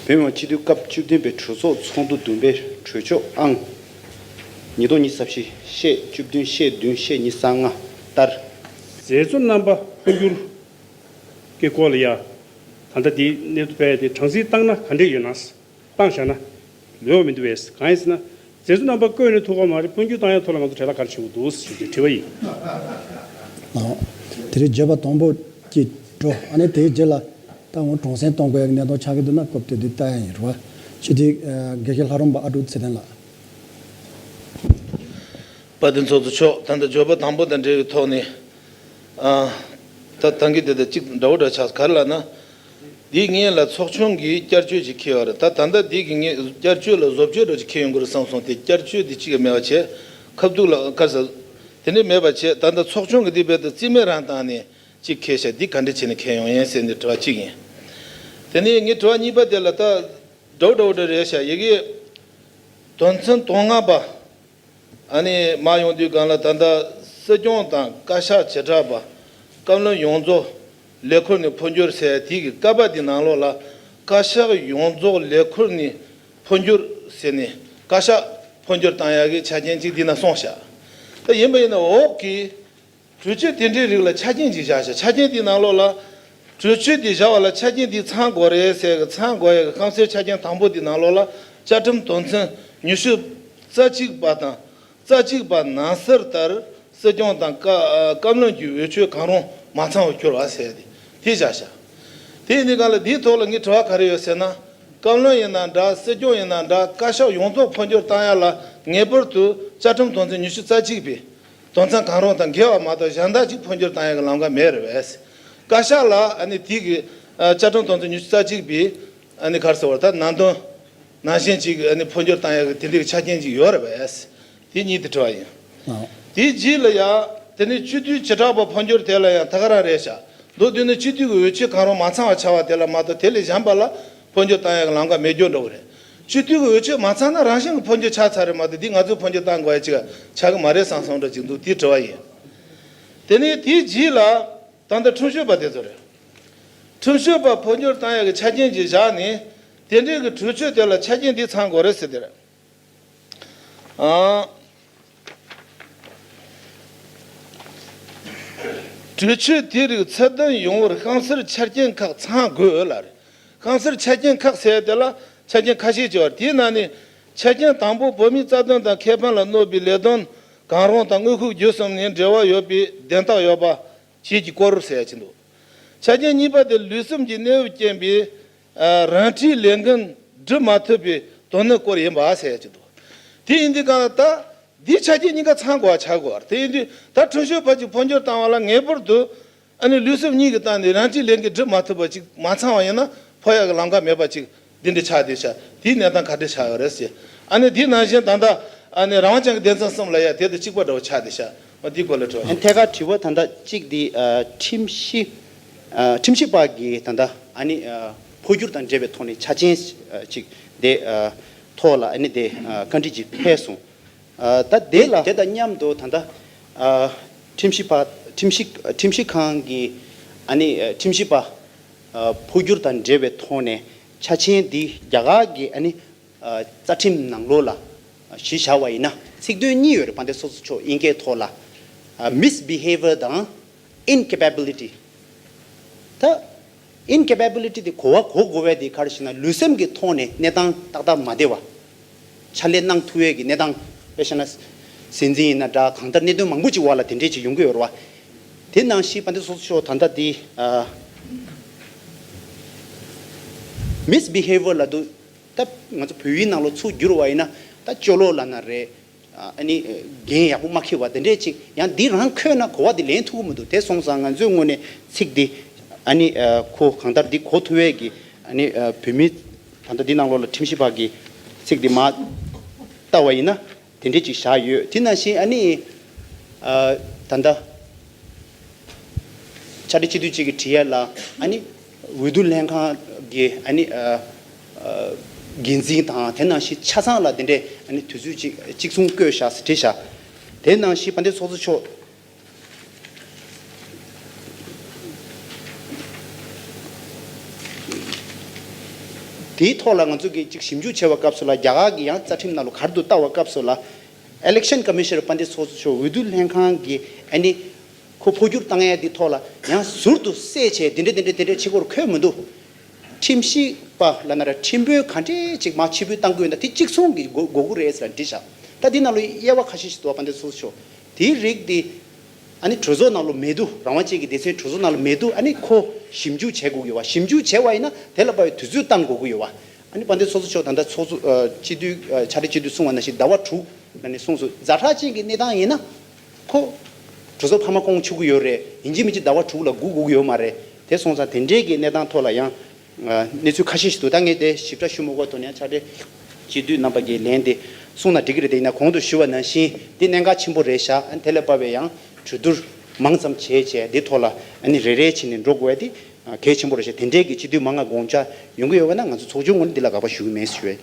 བོད་མི་མང་སྤྱི་འཐུས་སྐབས་བཅུ་བདུན་པའི་གྲོས་ཚོགས་ཚོགས་འདུ་བདུན་པའི་གྲོས་ཆོད་ཨང་ཉིས་སྟོང་ཉི་ཤུ་རྩ་བཞི་ཤད་བཅུ་བདུན་ཤད་བདུན་ཤད་ཉི་ཤུ་རྩ་ལྔ་ལྟར། མཛད་གཙོ་རྣམ་པ་འཕོ་འགྱུར་གྱི་སྐོར་ལ་ཡ། ད་ལྟ་དེའི་གནས་ཚུལ་སྤེལ་ཏེ་གྲངས་འཛིན་བཏང་ན་ག་འདྲས་ཡོད་ན། བཏང་བཞག་ན་ལོས་མི་འདུག་པས། གང་ཡིན་ཟེར་ན། མཛད་གཙོ་རྣམ་པ་བསྐོས་ནས་ཐུག་པ་མ་རེད། འཕོ་འགྱུར་བཏང་ཡ་ཐོག་ལ་ང་ཚོ་བྲེལ་བ་ག་རེ་བྱེད་དགོས་འདུག་ཟེར་གྱི་དྲི་བ་ཡིན། ཨ། དེ་རིང་བརྗོད་པ་དང་པོ་གཅིག་འགྲོ། ཨ་ནི་དེའི་རྗེས་ལ་ད་འོང་གྲངས་སེང་གཏོང་དགོས་ཡ་གི་གནད་དོན་ཆགས་ཀྱི་འདུག་ན་སྐབས་དེ་དུས་ལྟ་ཡ་ཡིན་རེད་བ། སྤྱི་འཐུས་དགེ་བཤེས་ལྷ་རམས་པ་ཨ་ཀྲུག་ཚེ་བརྟན་ལགས། དཔལ་ལྡན་ཚོགས་གཙོ་མཆོག་ད་ལྟ་བརྗོད་པ་དང་པོ་དང་འབྲེལ་བའི་ཐོག་ནས། ཨ། ད་ད་གིན་དེ་དང་གཅིག་འདྲ་བོ་འདྲ་ཆགས། ག་རེ་ལབ་ན། འདིའི་སྔོན་ལ་ཚོགས་ཆུང་གིས་བསྐྱར་བཅོས་ཅིག་འཁྱེར་ཡོད་རེད། ད་ད་ལྟ་འདི་གི་ངས་བསྐྱར་བཅོས་ལ་བཟོ་བཅོས་འདྲ་ཅིག་འཁྱེར་ཡོང་གི་རེད་བསམ་སོང་། དེ་བསྐྱར་བཅོས་དེ་གཅིག་ཡང་མེད་པ་བྱས། ཁ་ཐུག་ལ་ཁ་ས་དེ་འདྲས་མེད་པ་བྱས། ད་ལྟ་ཚོགས་ཆུང་གི་འདི་རྦད་དེ་རྩིས་མེད་རང་བཏང་ནས་ཅིག་འཁྱེར་ཤག་འདི་ག་འདྲས་བྱས་ནས་འཁྱེར་ཡོང་ཡིན་ཟེར་ནས་དྲི་བ་གཅིག་ཡིན། དེ་ནས་ངའི་དྲི་བ་གཉིས་པ་དེ་ལ་ད་འདྲ་བོ་འདྲ་བོ་འདྲ་རེད་ཤག་ཡ་གི་དོན་ཚན་དོན་ལྔ་པ། ཨ་ནི་མར་ཡོང་དུས་སྒང་ལ་ད་ལྟ་སྲིད་སྐྱོང་དང་བཀའ་ཤག་བྱེ་བྲག་པ། བཀའ་བློན་ཡོངས་རྫོགས་ལས་ཁུར་ནས་འཕོ་འགྱུར་ཟེར་དེ་གི་ཀ་པ་དེ་ནང་ལོགས་ལ་བཀའ་ཤག་ཡོངས་རྫོགས་ལས་ཁུར་ནས་འཕོ་འགྱུར་ཟེར་ནས་བཀའ་ཤག་འཕོ་འགྱུར་བཏང་ཡག་གི་ཆ་རྐྱེན་གཅིག་འདི་ན་གསུངས་ཤག་ད་ཡིན་པ་ཡིན་ན་འོག་གི་གྲོས་ཆོད་དེ་འདྲའི་རིགས་ལ་ཆ་རྐྱེན་ཅིག་བཞག་ཤག་ཆ་རྐྱེན་དེའི་ནང་ལོགས་ལ། གྲོས་ཆོད་དེ་བཞག་པ་ལ་ཆ་རྐྱེན་དེ་ཚང་དགོས་རེད་ཟེར་གི་ཚང་དགོས་ཡག་གི་རྐང་གསལ་ཆ་རྐྱེན་དང་པོ་དེའི་ནང་ལོགས་ལ་བཅའ་ཁྲིམས་དོན་ཚན་ཉི་ཤུ་རྩ་གཅིག་པ་དང་རྩ་གཅིག་པ་ནང་གསལ་ལྟར་སྲིད་སྐྱོང་དང་བཀའ་བཀའ་བློན་གྱི་འོས་ཆོས་གང་རུང་མ་ཚང་བར་གྱུར་བ་ཟེར་ཏེ་དེ་བཞག་ཤག་དེ་ཡིན་དུས་གང་ལ་དེའི་ཐོག་ལ་ངའི་དྲི་བ་ག་རེ་ཡོད་ཟེར་ན། བཀའ་བློན་ཡིན་ན་འདྲ། སྲིད་སྐྱོང་ཡིན་ན་འདྲ། བཀའ་ཤག་ཡོངས་རྫོགས་འཕོ་འགྱུར་བཏང་ཡ་ལ་ངེས་པར་དུ་བཅའ་ཁྲིམས་དོན་ཚན་ཉི་ཤུ་རྩ་གཅིག་པའི་དོན་ཚན་གང་རུང་དང་འགལ་བ་མ་གཏོགས་གཞན་དག་ཅིག་འཕོ་འགྱུར་བཏང་ཡ་གི་ལམ་ཁ་མེད་རེད་པས། བཀའ་ཤག་ལ་ཨ་ནི་དེ་གི་ཨ་བཅའ་ཁྲིམས་དོན་ཚན་ཉི་ཤུ་རྩ་གཅིག་པའི་ཨ་ནི་ག་རེ་ཟེར་བ་ད་ནང་དོན་ནང་བཞིན་ཅིག་ཨ་ནི་འཕོ་འགྱུར་བཏང་ཡ་གི་དེ་འདྲའི་གི་ཆ་རྐྱེན་ཅིག་ཡོད་རེད་པས། དེ་གཉིས་དེ་དྲི་བ་ཡིན། ཨ། དེའི་རྗེས་ལ་ཡ་དེ་ནི་སྤྱི་འཐུས་བྱེ་བྲག་པ་འཕོ་འགྱུར་དེ་ལ་ཡང་ད་ག་རང་རེད་ཤག་མདོར་བསྡུས་ན་སྤྱི་འཐུས་ཀྱི་འོས་ཆོས་གང་རུང་མ་ཚང་བ་ཆགས་པ་དེ་ལ་མ་གཏོགས་དེ་ལས་གཞན་པ་ལ་འཕོ་འགྱུར་བཏང་ཡག་གི་ལམ་ཁ་མེད་རྒྱུ་འདྲ་བོ་རེད། སྤྱི་འཐུས་ཀྱི་འོས་ཆོས་མ་ཚང་ན་རང་བཞིན་གྱི་འཕོ་འགྱུར་ཆགས་ཚར་རེད་མ་གཏོགས་འདི་ང་ཚོས་འཕོ་འགྱུར་བཏང་དགོས་ཡ་ཅིག་ཆགས་ཀྱི་མ་རེད་བསམ་བསམ་འདྲ་ཅིག་འདུག་དེའི་དྲི་བ་ཡིན། དེ་ནས་དེའི་རྗེས་ལ་ད་ལྟ་ཁྲིམས་ཞིབ་པ་དེ་ཚོ་རེད། ཁྲིམས་ཞིབ་པ་འཕོ་འགྱུར་བཏང་ཡག་གི་ཆ་རྐྱེན་ཅིག་བཞག་ནས་དེ་འདྲའི་གི་གྲོས་ཆོད་དེ་ལ་ཆ་རྐྱེན་འདི་ཚང་དགོས་རེད་ཟེར་དེ་རེད། ཨང་། གྲོས་ཆོད་དེ་རིགས་ཚད་ལྡན་ཡོང་བར་རྐང་གསལ་ཆ་རྐྱེན་ཁག་ཚང་དགོས་ལ་རེད། རྐང་གསལ་ཆ་རྐྱེན་ཁག་ཟེར་དེ་ལ་ཆ་རྐྱེན་ཁ་ཤས་ཅིག་ཡོད་རེད། དེའི་ནང་ནས་ཆ་རྐྱེན་དང་པོ་བོད་མིའི་རྩ་དོན་དང་ཁེ་ཕན་ལ་གནོད་པའི་ལས་དོན་གང་རུང་དང་དངོས་ཤུགས་བརྒྱུད་གསུམ་ནས་འབྲེལ་བ་ཡོད་པའི་དན་རྟགས་ཡོད་པ་བཅས་ཀྱི་སྐོར་ཟེར་ཡ་ཅིག་འདུག་ཆ་རྐྱེན་གཉིས་པ་དེ་ལུས་སེམས་ཀྱི་གནོད་པ་རྐྱེན་པས་རང་འཁྲིའི་ལས་འགན་སྒྲུབ་མ་ཐུབ་པའི་དོན་ནི་སྐོར་ཡིན་པ་ཟེར་ཡ་ཅིག་འདུག་དེ་ཡིན་དུས་གང་ལ་ད་འདིའི་ཆ་རྐྱེན་གཉིས་ཀ་ཚང་དགོས་པ་ཆགས་དགོས་པ་རེད། དེ་ཡིན་དུས་ད་ཁྲིམས་ཞིབ་པ་ཅིག་འཕོ་འགྱུར་བཏང་བ་ལ་ངེས་པར་དུ་ཨ་ནི་ལུས་སེམས་གཉིས་ཀྱི་སྟེང་ནས་རང་འཁྲིའི་ལས་འགན་སྒྲུབ་མ་ཐུབ་པ་ཅིག་མ་ཚང་བ་ཡིན་ན་འཕོ་ཡག་གི་ལམ་ཁ་མེད་པ་ཅིག་འདི་འདྲ་ཆགས་བསྡད་ཤག་དེའི་གནས་སྟངས་ག་འདྲ་ཆགས་ཡོད་རེད་ཟེར། ཨ་ནི་དེའི་ནང་བཞིན་ད་ལྟ་ཨ་ནི་རང་དབང་ཅན་གྱི་སྡེ་ཚན་གསུམ་ལ་ཡ་དེ་དང་གཅིག་པ་འདྲ་བོ་ཆགས་བསྡད་ཤག་ཨ་འདི་སྐོར་ལ་དྲི་བ། ཨ་ཐད་ཀར་དྲི་བ་ད་ལྟ་གཅིག་འདི་ཨ་ཁྲིམས་ཞིབ་ཨ་ཁྲིམས་ཞིབ་པ་གི་ད་ལྟ་ཨ་ནི་ཨ་འཕོ་འགྱུར་དང་འབྲེལ་བའི་ཐོག་ནས་ཆ་རྐྱེན་ཨ་གཅིག་དེ་ཨ་ཐོག་ལ་ཨ་ནི་དེ་ཨ་བཀའ་འདྲི་ཅིག་ཕེབས་སོང་། ཨ་ད་དེ་ལ་དེ་དང་མཉམ་དུ་ད་ལྟ་ཨ་ཁྲིམས་ཞིབ་པ་ཁྲིམས་ཞིབ་ཁྲིམས་ཞིབ་ཁང་གི་ཨ་ནི་ཨ་ཁྲིམས་ཞིབ་པ་ཨ་འཕོ་འགྱུར་དང་འབྲེལ་བའི་ཐོག་ནས་ཆ་རྐྱེན་འདི་རྒྱ་གར་གྱི་ཨ་ནི་ཨ་རྩ་ཁྲིམས་ནང་ལོགས་ལ་གཞི་བཞག་པ་ཡིན་ན་ཚིག་དོན་གཉིས་ཡོད་རེད། དཔལ་ལྡན་ཚོགས་གཙོ་མཆོག་དབྱིན་སྐད་ཐོག་ལ་ཨ་misbehavior དང་incapability། ད་incapability དེ་གོ་བ་གོ་དགོས་པའི་དེ་ག་རེ་ཞེ་ན་ལུས་སེམས་ཀྱི་ཐོག་ནས་གནས་སྟངས་ཏག་ཏག་མ་བདེ་བ། ཕྱག་ལས་གནང་ཐུབ་ཡས་ཀྱི་གནས་སྟངས་དཔེ་བཞག་ན་སྲིད་འཛིན་ཡིན་ན་འདྲ་གང་ལྟར་གནད་དོན་མང་པོ་ཅིག་འོག་ལ་དེ་འདྲས་ཅིག་ཡོང་གི་ཡོད་རེད་བ། དེ་ནང་བཞིན་དཔལ་ལྡན་ཚོགས་གཙོ་མཆོག་ད་ལྟ་དེ་ཨ་misbehavior ལབ་དུས་ད་ང་ཚོ་བོད་ཡིག་ནང་ལོགས་ཚུར་བསྒྱུར་བ་ཡིན་ན་ད་སྐྱོ་ལོག་ལབ་ན་རེད། ཨ་ནི་འགན་ཡག་པོ་མ་འཁྱེར་བ་དེ་འདྲས་ཅིག་ཡང་འདི་རང་འཁོད་ན་གོ་བ་འདི་ལེན་ཐུབ་ཀྱི་མི་འདུག་དེ་སོང་ཙང་ང་ཚོའི་ངོས་ནས་ཚིག་འདི་ཨ་ནི་ཁོ་གང་ལྟར་འདི་གོ་ཐུབ་ཡས་ཀྱི་ཨ་ནི་བོད་མི་ད་ལྟ་འདི་ནང་ལོགས་ལ་ཁྲིམས་ཞིབ་པ་གི་ཚིག་འདི་མ་ལྟ་བ་ཡིན་ན། དེ་འདྲས་ཅིག་བཞག་ཡོད། དེ་ནང་བཞིན་ཨ་ནི་ཨ་ད་ལྟ་ཕྱག་སྦྲེལ་སྤྱི་འཐུས་གཅིག་གིས་བྲིས་ཡ་ལ་ཨ་ནི་འོས་བསྡུ་ལྷན་ཁང་གི་ཨ་ནི་ཨ་ཨ་འགན་འཛིན་དང་དེ་ནང་བཞིན་ཆ་ཚང་ལ་དེ་འདྲས་ཨ་ནི་དུས་ཚོད་ཅིག་གཅིག་མཚུངས་བསྐོས་བཞག་ཟེར་བྲིས་བཞག་དེ་ནང་བཞིན་དཔལ་ལྡན་ཚོགས་གཙོ་མཆོག་དེའི་ཐོག་ལ་ང་ཚོ་གིས་ཅིག་ཞིབ་འཇུག་བྱས་པའི་སྐབས་སུ་ལ་རྒྱ་གར་གྱི་ཡང་རྩ་ཁྲིམས་ནང་ལ་ག་རེ་འདུག་ལྟ་བའི་སྐབས་སུ་ལ་Election Commissioner དཔལ་ལྡན་ཚོགས་གཙོ་མཆོག་འོས་བསྡུ་ལྷན་ཁང་གི་ཨ་ནི་ཁོ་འཕོ་འགྱུར་བཏང་ཡ་འདི་ཐོག་ལ་ཡང་ཟུར་དུ་གསལ་བྱས་འདི་འདྲ་འདི་འདྲ་འདི་འདྲ་བྱེད་དགོས་འཁོད་མི་འདུག་ཁྲིམས་ཞིབ་པ་ལབ་ན་ར་ཁྲིམས་དཔོན་ག་འདྲས་ཅིག་མར་ཕྱིར་འབུད་བཏང་དགོས་ཡོད་ན་དེ་གཅིག་མཚུངས་ཀྱི་དགོས་དགོས་ཀྱི་རེད་ཟེར་བྲིས་བཞག་ད་འདི་ནང་ལ་དབྱེ་བ་ཁ་ཤས་ཤིག་འདུག་དཔལ་ལྡན་ཚོགས་གཙོ་མཆོག་དེའི་རིགས་འདི། ཨ་ནི་གྲོས་ཚོགས་ནང་ལོགས་མེད་དུས་རང་དབང་ཅན་གྱི་སྡེ་ཚན་གྲོས་ཚོགས་ནང་ལོགས་མེད་དུས་ཨ་ནི་ཁོ་ཞིབ་འཇུག་བྱེད་དགོས་ཀྱི་ཡོད་པ། ཞིབ་འཇུག་བྱས་པ་ཡིན་ན་དེ་ལ་དཔག་པའི་དུས་ཚོད་བཏང་དགོས་ཀྱི་ཡོད་པ། ཨ་ནི་དཔལ་ལྡན་ཚོགས་གཙོ་མཆོག་ད་ལྟ་ཚོགས་གཙོ་ཨ་སྤྱི་འཐུས་ཨ་ཕྱག་སྦྲེལ་སྤྱི་འཐུས་གསུངས་པ་ནང་བཞིན་ཟླ་བ་དྲུག་ལ་ནི་གསུངས་སོང་། ཛ་དྲག་ཅན་གྱི་གནས་སྟངས་ཡིན་ན་ཁོ་གྲོས་ཚོགས་འཕར་མ་སྐོང་ཆོག་གི་ཡོད་རེད། ཡིན་གཅིག་མིན་གཅིག་ཟླ་བ་དྲུག་ལ་སྒུག་དགོས་ཀྱི་ཡོད་མ་རེད། དེ་སོང་ཙང་དེ་འདྲའི་གི་གནས་སྟངས་ཐོག་ལ་ཡང་། གནས་ཚུལ་ཁ་ཤས་ཤིག་འདུག་ད་ངས་དེ་ཞིབ་ཕྲ་ཞུ་མ་དགོས་དོན་ཡང་ཕྱག་སྦྲེལ་སྤྱི་འཐུས་རྣམ་པ་གིས་ལན་དེ་གསུངས་ན་འགྲིག་གི་རེད། དེ་ཡིན་ན་གོང་དུ་ཞུས་པ་ནང་བཞིན་དེ་གནད་འགག་ཆེན་པོ་རེད་ཤག་ཨ་ནི་དེ་ལ་དཔག་པའི་ཡང་གྲོས་བསྡུར་མང་ཙམ་བྱས་བྱས་འདི་ཐོག་ལ་ཨ་ནི་རེ་རེ་བྱས་ནས་འགྲོ་དགོས་ཡ་དེ་གལ་ཆེན་པོ་རེད་ཤག་དེ་འདྲའི་གི་སྤྱི་འཐུས་མང་ང་དགོངས་འཆར་ཡོང་གི་ཡོད་པ་ན་ང་ཚོ་ཚོགས་ཆུང་ངོས་ནས་འདི་ལ་དགག་པ་ཞུ་གི་མེད་ཞུ་བས།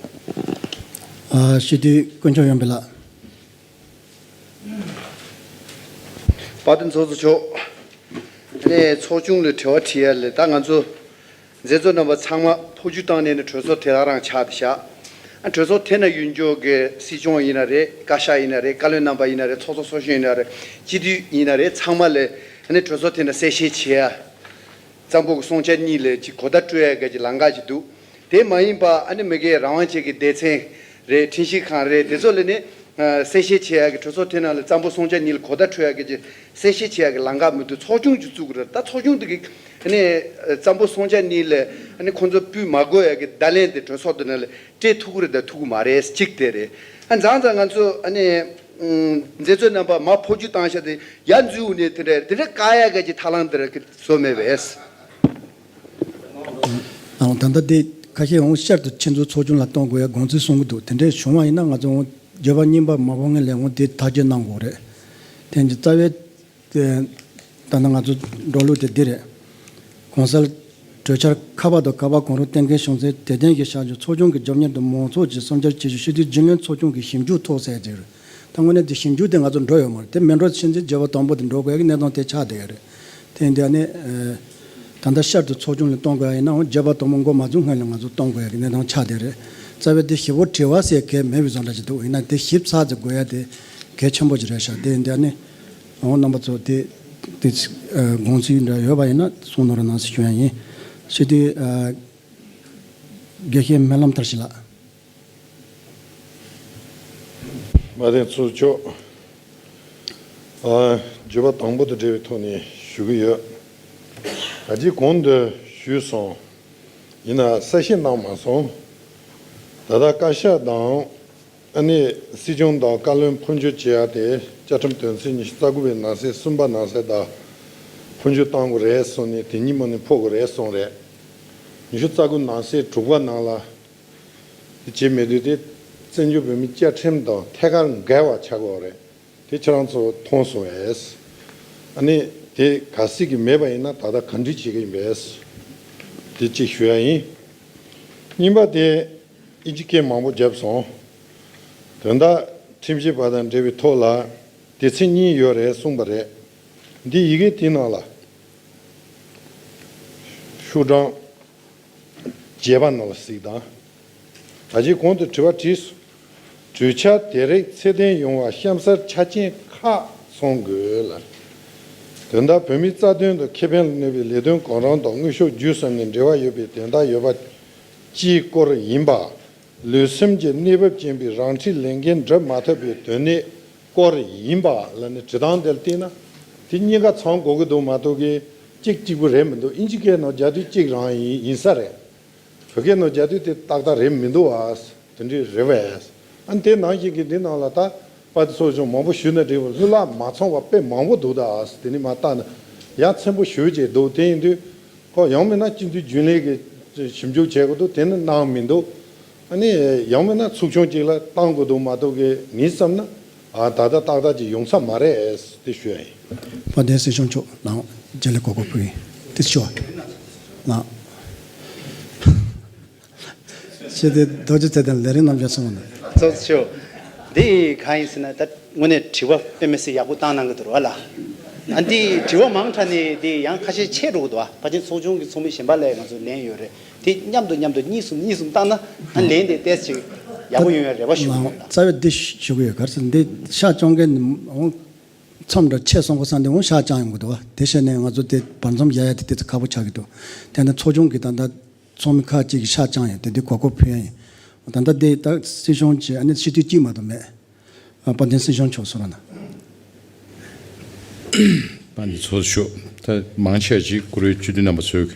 ཨ་སྤྱི་འཐུས་དཀོན་མཆོག་ཡོང་འཕེལ་ལགས། དཔལ་ལྡན་ཚོགས་གཙོ་མཆོག་ནས་ཚོགས་ཆུང་ལ་དྲི་བ་དྲི་ཡ་ལས་ད་ང་ཚོ་མཛད་གཙོ་རྣམ་པ་ཚང་མ་འཕོ་འགྱུར་བཏང་ནས་ནི་གྲོས་ཚོགས་དེ་རང་རང་ཆགས་བསྡད་ཤག་ཨ་གྲོས་ཚོགས་དེ་ན་ཡོད་འཇོག་གི་སྲིད་སྐྱོང་ཡིན་ན་རེད། བཀའ་ཤག་ཡིན་ན་རེད། བཀའ་བློན་རྣམ་པ་ཡིན་ན་རེད། ཚོགས་གཙོ་ཚོགས་གཞོན་ཡིན་ན་རེད། སྤྱི་འཐུས་ཡིན་ན་རེད། ཚང་མ་ལ་ཨ་ནི་གྲོས་ཚོགས་དེ་ན་གསལ་བཤད་བྱེད་ཡ། གཙང་པོ་གི་སྲུང་བྱ་གཉིས་ལས་ཅིག་གོ་བརྡ་སྤྲོད་ཡ་གི་ཅིག་ལམ་ཁ་ཅིག་འདུག་དེ་མ་ཡིན་པ་ཨ་ནི་མི་སྒེར་རང་དབང་ཅན་གྱི་སྡེ་ཚན་རེད། ཁྲིམས་ཞིབ་ཁང་རེད། དེ་ཚོ་ལ་ནི་ཨ་གསལ་བཤད་བྱེད་ཡ་གི་གྲོས་ཚོགས་དེ་ནང་ལ་གཙང་པོ་སྲུང་བྱ་གཉིས་ལ་གོ་བརྡ་སྤྲོད་ཡ་གི་ཅིག་གསལ་བཤད་བྱེད་ཡ་གི་ལམ་ཁ་མི་འདུག་ཚོགས་ཆུང་ཅིག་བཙུགས་དགོས་རེད། ད་ཚོགས་ཆུང་དེ་གི་ཨ་ནི་ཨ་གཙང་པོ་སྲུང་བྱ་གཉིས་ལ་ཨ་ནི་ཁོང་ཚོ་སྤུས་མ་དགོས་ཡ་གི་བརྡ་ལན་དེ་གྲོས་ཚོགས་དེ་ནང་ལ་སྤྲད་ཐུབ་ཀྱི་རེད་དང་ཐུབ་ཀྱི་མ་རེད། གཅིག་དེ་རེད། ཨ་མཚམས་མཚམས་ང་ཚོ་ཨ་ནི་ཨམ་མཛད་གཙོ་རྣམ་པ་མར་འཕོ་འགྱུར་བཏང་ཤག་དེ་ཡར་འཛུལ་ནས་དེ་འདྲ་དེ་འདྲ་བཀག་ཡ་གི་ཅིག་ཐབས་ལམ་དེ་འདྲ་གི་བཟོ་མེད་པས། ཨང་། ད་ལྟ་དེ་ཁ་ཤས་འོང་ཤར་དུ་ཁྱེད་ཚོ་ཚོགས་ཆུང་ལ་གཏོང་དགོས་ཡ་དགོངས་ཚུལ་གསུང་གི་འདུག་དེ་འདྲས་བྱུང་བ་ཡིན་ན་ང་ཚོ་འོང་འགྱོད་པ་རྙིང་པ་མ་ཕོག་སྔོན་ལ་འོང་དེ་ཐག་གཅོད་གནང་དགོས་རེད། དེ་ཡིན་རྩ་བའི་དེ་ད་ལྟ་ང་ཚོ་འགྲོ་ལུགས་དེ་འདི་རེད། གོང་གསལ་གྲོས་འཆར་ཁ་པར་དང་ཁ་པར་གང་རུང་གཏན་འཁེལ་བྱུང་ཚེ་དེ་བརྟེན་གྱི་བྱ་སྤྱོད་ཚོགས་ཆུང་གི་རྒྱབ་གཉེར་དུ་མང་ཚོགས་ཀྱིས་བསམ་འཆར་བྱེད་ཆོག་སྤྱི་འཐུས་རྒྱུན་ལས་ཚོགས་ཆུང་གི་ཞིབ་འཇུག་ཐོག་ཟེར་གྱི་རེད། ད་དངོས་གནས་དེ་ཞིབ་འཇུག་དེ་ང་ཚོ་འགྲོ་ཡོད་མ་རེད། དེ་མེད་འགྲོ་ཕྱིན་ཚེ་འགྱོད་པ་དང་པོ་དེ་འགྲོ་དགོས་ཀྱི་གནས་སྟངས་དེ་ཆགས་བསྡད་ཡོད་རེད། དེ་ཡིན་དུས་ཨ་ནི་ཨ་ད་ལྟ་ཤར་དུ་ཚོགས་ཆུང་ལ་གཏོང་དགོས་ཡ་ཡིན་ནའང་འགྱོད་པ་དང་པོ་འགོ་མ་བཙུགས་སྔོན་ལ་ང་ཚོ་གཏོང་དགོས་ཡ་གི་གནས་སྟངས་ཆགས་བསྡད་རེད། རྩ་བའི་དེ་ཞིབ་པོ་དྲི་བ་ཟེར་གལ་མེད་པའི་བཟོ་འདྲ་ཞིག་འདུག་ཡིན་ན་དེ་ཞིབ་ཚགས་ཅིག་དགོས་ཡ་དེ་གལ་ཆེན་པོ་ཞིག་རེད་ཤག་དེ་ཡིན་དུས་ཨ་ནི་འོང་རྣམ་པ་ཚོ་དེ་དེ་ཨ་དགོངས་ཚུལ་འདྲ་ཡོད་པ་ཡིན་ན་གསུང་གནང་རོགས་གནང་ཟེར་ཞུ་ཡ་ཡིན། སྤྱི་འཐུས་ཨ་དགེ་བཤེས་སྨོན་ལམ་མཐར་ཕྱིན་ལགས། དཔལ་ལྡན་ཚོགས་གཙོ་མཆོག་ཨ་འགྱོད་པ་དང་པོ་དང་འབྲེལ་བའི་ཐོག་ནས་ཞུ་གི་ཡོད། ད་ཅི་གོང་དུ་ཞུས་སོང་། ཡིན་ན་གསལ་བཤད་གནང་མ་སོང་། ད་ལྟ་བཀའ་ཤག་དང་ཨ་ནི་སྲིད་སྐྱོང་དང་བཀའ་བློན་འཕོ་འགྱུར་བྱེད་ཡ་དེ་བཅའ་ཁྲིམས་དོན་ཚན་ཉི་ཤུ་རྩ་དགུ་པའི་ནང་གསེས་གསུམ་པ་ནང་གསེས་དང་འཕོ་འགྱུར་གཏང་དགོས་རེད་གསུངས་ནས་དེ་ཉིན་མོ་ནས་འཕོ་དགོས་རེད་གསུངས་རེད། ཉི་ཤུ་རྩ་དགུ་ནང་གསེས་དྲུག་པ་ནང་ལ། དེ་བྱེད་མི་འདོད་དེ་བཙན་བྱོལ་བོད་མིའི་བཅའ་ཁྲིམས་དང་ཐད་ཀར་འགལ་བ་ཆགས་ཀྱི་ཡོད་རེད། དེ་ཁྱེད་རང་ཚོ་མཐོང་སོང་ངས། ཨ་ནི་དེ་གལ་སྲིད་ཀྱི་མེད་པ་ཡིན་ན་ད་ལྟ་ག་འདྲ་བྱེད་ཀྱི་ཡིན་པས། དེ་གཅིག་ཞུ་ཡ་ཡིན། གཉིས་པ་དེ། ཨིན་ཇི་སྐད་མང་པོ་བརྒྱབ་སོང་། དོན་དག་ཁྲིམས་ཞིབ་པ་དང་འབྲེལ་བའི་ཐོག་ལ་སྡེ་ཚན་གཉིས་ཡོད་རེད་གསུངས་པ་རེད། འདི་ཡི་གེ་དེའི་ནང་ལ་ཤོག་གྲངས་བརྒྱད་པ་ནང་ལ་གཟིགས་དང་། ད་ཅི་གོང་དུ་དྲི་བ་དྲིས་སོང་། གྲོས་འཆར་དེ་རིགས་ཚད་ལྡན་ཡོང་བར་གཤམ་གསལ་ཆ་རྐྱེན་ཁག་ཚང་དགོས་ལ། དོན་དག་བོད་མིའི་རྩ་དོན་དང་ཁེ་ཕན་ལ་གནོད་པའི་ལས་དོན་གང་རུང་དང་དངོས་ཤུགས་བརྒྱུད་གསུམ་ནས་འབྲེལ་བ་ཡོད་པའི་དོན་དག་ཡོད་པ་སྤྱིའི་སྐོར་ཡིན་པ། ལུགས་སྲོལ་གྱི་གནས་བབ་ཅན་པའི་རང་འཁྲིའི་ལས་འགན་སྒྲུབ་མ་ཐུབ་པའི་དོན་གནད་སྐོར་ཡིན་པ་ལ་ནི་བྲིས་སྟངས་དེར་བལྟས་ན། དེ་གཉིས་ཀ་ཚང་དགོས་ཀྱི་འདུག་མ་གཏོགས་ཀྱི་གཅིག་གཅིག་པུ་རེད་མི་འདུག་ཨིན་ཇི་སྐད་ནང་རྒྱག་དུས་གཅིག་རང་ཡིན་ཡིན་ས་རེད། བོད་སྐད་ནང་རྒྱག་དུས་དེ་ཏག་ཏག་རེད་མི་འདུག་ཨ། དེ་འདྲའི་རེད་པས། ཨ་ནི་དེ་ནང་བཞིན་གྱི་འདི་ནང་ལ་ད་དཔལ་ལྡན་ཚོགས་གཞོན་མང་པོ་ཞུས་ན་འགྲིག་པ་ལྷུ་ལག་མ་ཚང་བ་དཔེ་མང་པོ་འདུག་ད་ཨ། དེ་ནི་མ་བལྟས་ན་ཡ་མཚན་པོ་ཞུ་བྱས་འདུག་དེ་ཡིན་དུས། ཁོ་ཡང་མིན་ན་སྤྱི་འཐུས་རྒྱུན་ལས་ཀྱི་ཞིབ་འཇུག་བྱེད་དགོས་འདུག་དེ་ནི་གནང་མི་འདུག་ཨ་ནི་ཡང་མིན་ན་ཚོགས་ཆུང་གཅིག་ལ་བཏང་དགོས་འདུག་མ་གཏོགས་ཀྱི་ངས་བསམ་ན། ཨ་ད་ལྟ་ཏག་ཏག་ཅིག་ཡོང་ས་མ་རེད་ཟེར་ཞུ་ཡ་ཡིན། དཔལ་ལྡན་སྲིད་སྐྱོང་མཆོག་ནང་རྒྱུན་ལས་གོ་སྐབས་ཕུལ་ཡིན། དེ་ཞུ་བ་ལ། ཞེས་ཏེ་རྡོ་རྗེ་ཚེ་བརྟན་ལས་རིམ་རྣམ་གཞག་གསུངས་ན། ཚོགས་གཙོ་མཆོག་འདི་གང་ཡིན་ཟེར་ན་ད་དངོས་གནས་དྲི་བ་དཔེ་མི་སྲིད་ཡག་པོ་བཏང་གནང་གི་འདུག་ར་ལ། ཨ་འདི་དྲི་བ་མང་དྲགས་ནས་འདི་ཡང་ཁ་ཤས་ཆད་འགྲོ་གི་འདུག་ཨ། ཕལ་ཆེར་ཚོགས་ཆུང་གི་ཚོགས་མི་གཞན་པ་ལ་ང་ཚོ་ལན་ཡོད་རེད། དེ་མཉམ་དུ་མཉམ་དུ་གཉིས་གསུམ་གཉིས་གསུམ་བཏང་ན་ཨ་ལན་དེ་ཏོག་ཙམ་ཡག་པོ་ཡོང་ཡ་རེ་བ་ཞུ་གི་ཡོད་ལ། རྩ་བའི་འདི་ཞུ་གི་ཡོད། ག་རེ་ཟེར་འདི་ཤག་བཅོ་ལྔ་ནི་འོང་མཚམས་འདྲ་ཆད་སོང་གོ་ས་འདི་འོང་ཤག་བཅང་ཡོང་གི་འདུག་བ། དེ་བྱས་ནས་ང་ཚོ་དེ་བར་མཚམས་བཞག་ཡ་དེ་དེ་ཚོ་ཁག་པོ་ཆགས་ཀྱི་འདུག་དེ་ནས་ཚོགས་ཆུང་གི་ད་ལྟ་ཚོགས་མི་ཁག་ཅིག་གིས་ཤག་བཅང་ཡོད་དེ་འདི་གོ་སྐབས་ཕུལ་ཡ་ཡིན། ད་ལྟ་དེ་ད་སྲིད་སྐྱོང་གི་ཨ་ནི་སྤྱི་འཐུས་གཅིག་མ་གཏོགས་མེད། ཨ་དཔལ་ལྡན་སྲིད་སྐྱོང་མཆོག་གསུང་རོགས་གནང་། དཔལ་ལྡན་ཚོགས་གཙོ་མཆོག་ད་མང་ཆེ་བ་ཅིག་བཀུར་འོས་སྤྱི་འཐུས་རྣམ་པ་ཚོས་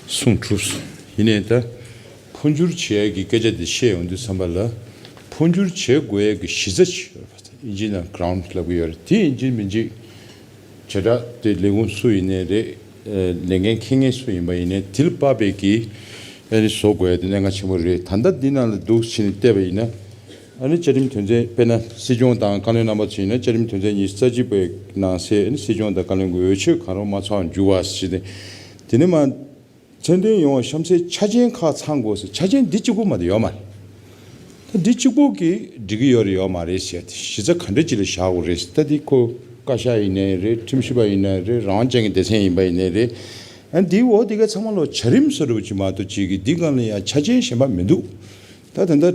གསུངས་གྲུབ་སོང་། ཡིན་ནའི་ད་འཕོ་འགྱུར་བྱེད་ཡ་གི་སྐད་ཆ་དེ་བཤད་ཡོང་དུས་ཙམ་པ་ལ་འཕོ་འགྱུར་བྱེད་དགོས་ཡ་གི་གཞི་རྩ་ཅིག་ཡོད་རེད་པ། ཨིན་ཇི་ནང་གྷི་རའུན་ཌི་ལབ་གི་ཡོད་རེད། དེ་ཡིན་གཅིག་མིན་གཅིག་བྱེ་བྲག་དེ་ལས་ཁུངས་སུ་ཡིན་ནའི་རེད། ལས་འགན་འཁྱེར་མཁན་སུ་ཡིན་པ་ཡིན་ནའི་དེ་ལ་དཔག་པའི་གི་ཨ་ནི་བཟོ་དགོས་ཡ་དེ་གནད་འགག་ཆེན་པོ་རེད། ད་ལྟ་འདི་ནང་ལ་འདུག་ཕྱིན་ནས་བལྟས་པ་ཡིན་ན། ཨ་ནི་བཅའ་ཁྲིམས་དོན་ཚན་དཔེར་ན་སྲིད་སྐྱོང་དང་བཀའ་བློན་རྣམ་པ་ཚོ་ཡིན་ན་བཅའ་ཁྲིམས་དོན་ཚན་ཉི་ཤུ་རྩ་གཅིག་པའི་ནང་གསལ་ཨ་ནི་སྲིད་སྐྱོང་དང་བཀའ་བློན་གྱི་འོས་ཆོས་གང་རུང་མ་ཚང་བར་འཇུག་པ་ཞེས་ཏེ། དེ་ནས་མ། ཚད་ལྡན་ཡོང་བ་གཤམ་གསལ་ཆ་རྐྱེན་ཁག་ཚང་དགོས་ཟེར་ཆ་རྐྱེན་འདི་གཅིག་པོ་མ་གཏོགས་ཡོད་མ་རེད། ད་འདི་གཅིག་པོ་གིས་འགྲིག་གི་ཡོད་རེད་ཡོད་མ་རེད་ཟེར་ཏེ་གཞི་རྩ་ག་འདྲ་ཅིག་ལ་བཞག་དགོས་རེད་ཟེར། ད་འདི་ཁོ་བཀའ་ཤག་ཡིན་ནའི་རེད། ཁྲིམས་ཞིབ་པ་ཡིན་ནའི་རེད། རང་དབང་ཅན་གྱི་སྡེ་ཚན་ཡིན་པ་ཡིན་ནའི་རེད། ཨ་འདིའི་འོག་འདི་ག་ཚང་མ་ལོ་བྱ་རིམ་བཟོ་འདྲ་པོ་ཅིག་མ་གཏོགས་ཅིག་གི་འདི་སྒང་ལ་ཡང་ཆ་རྐྱེན་གཞན་པ་མི་འདུག་ད་ད་ལྟ་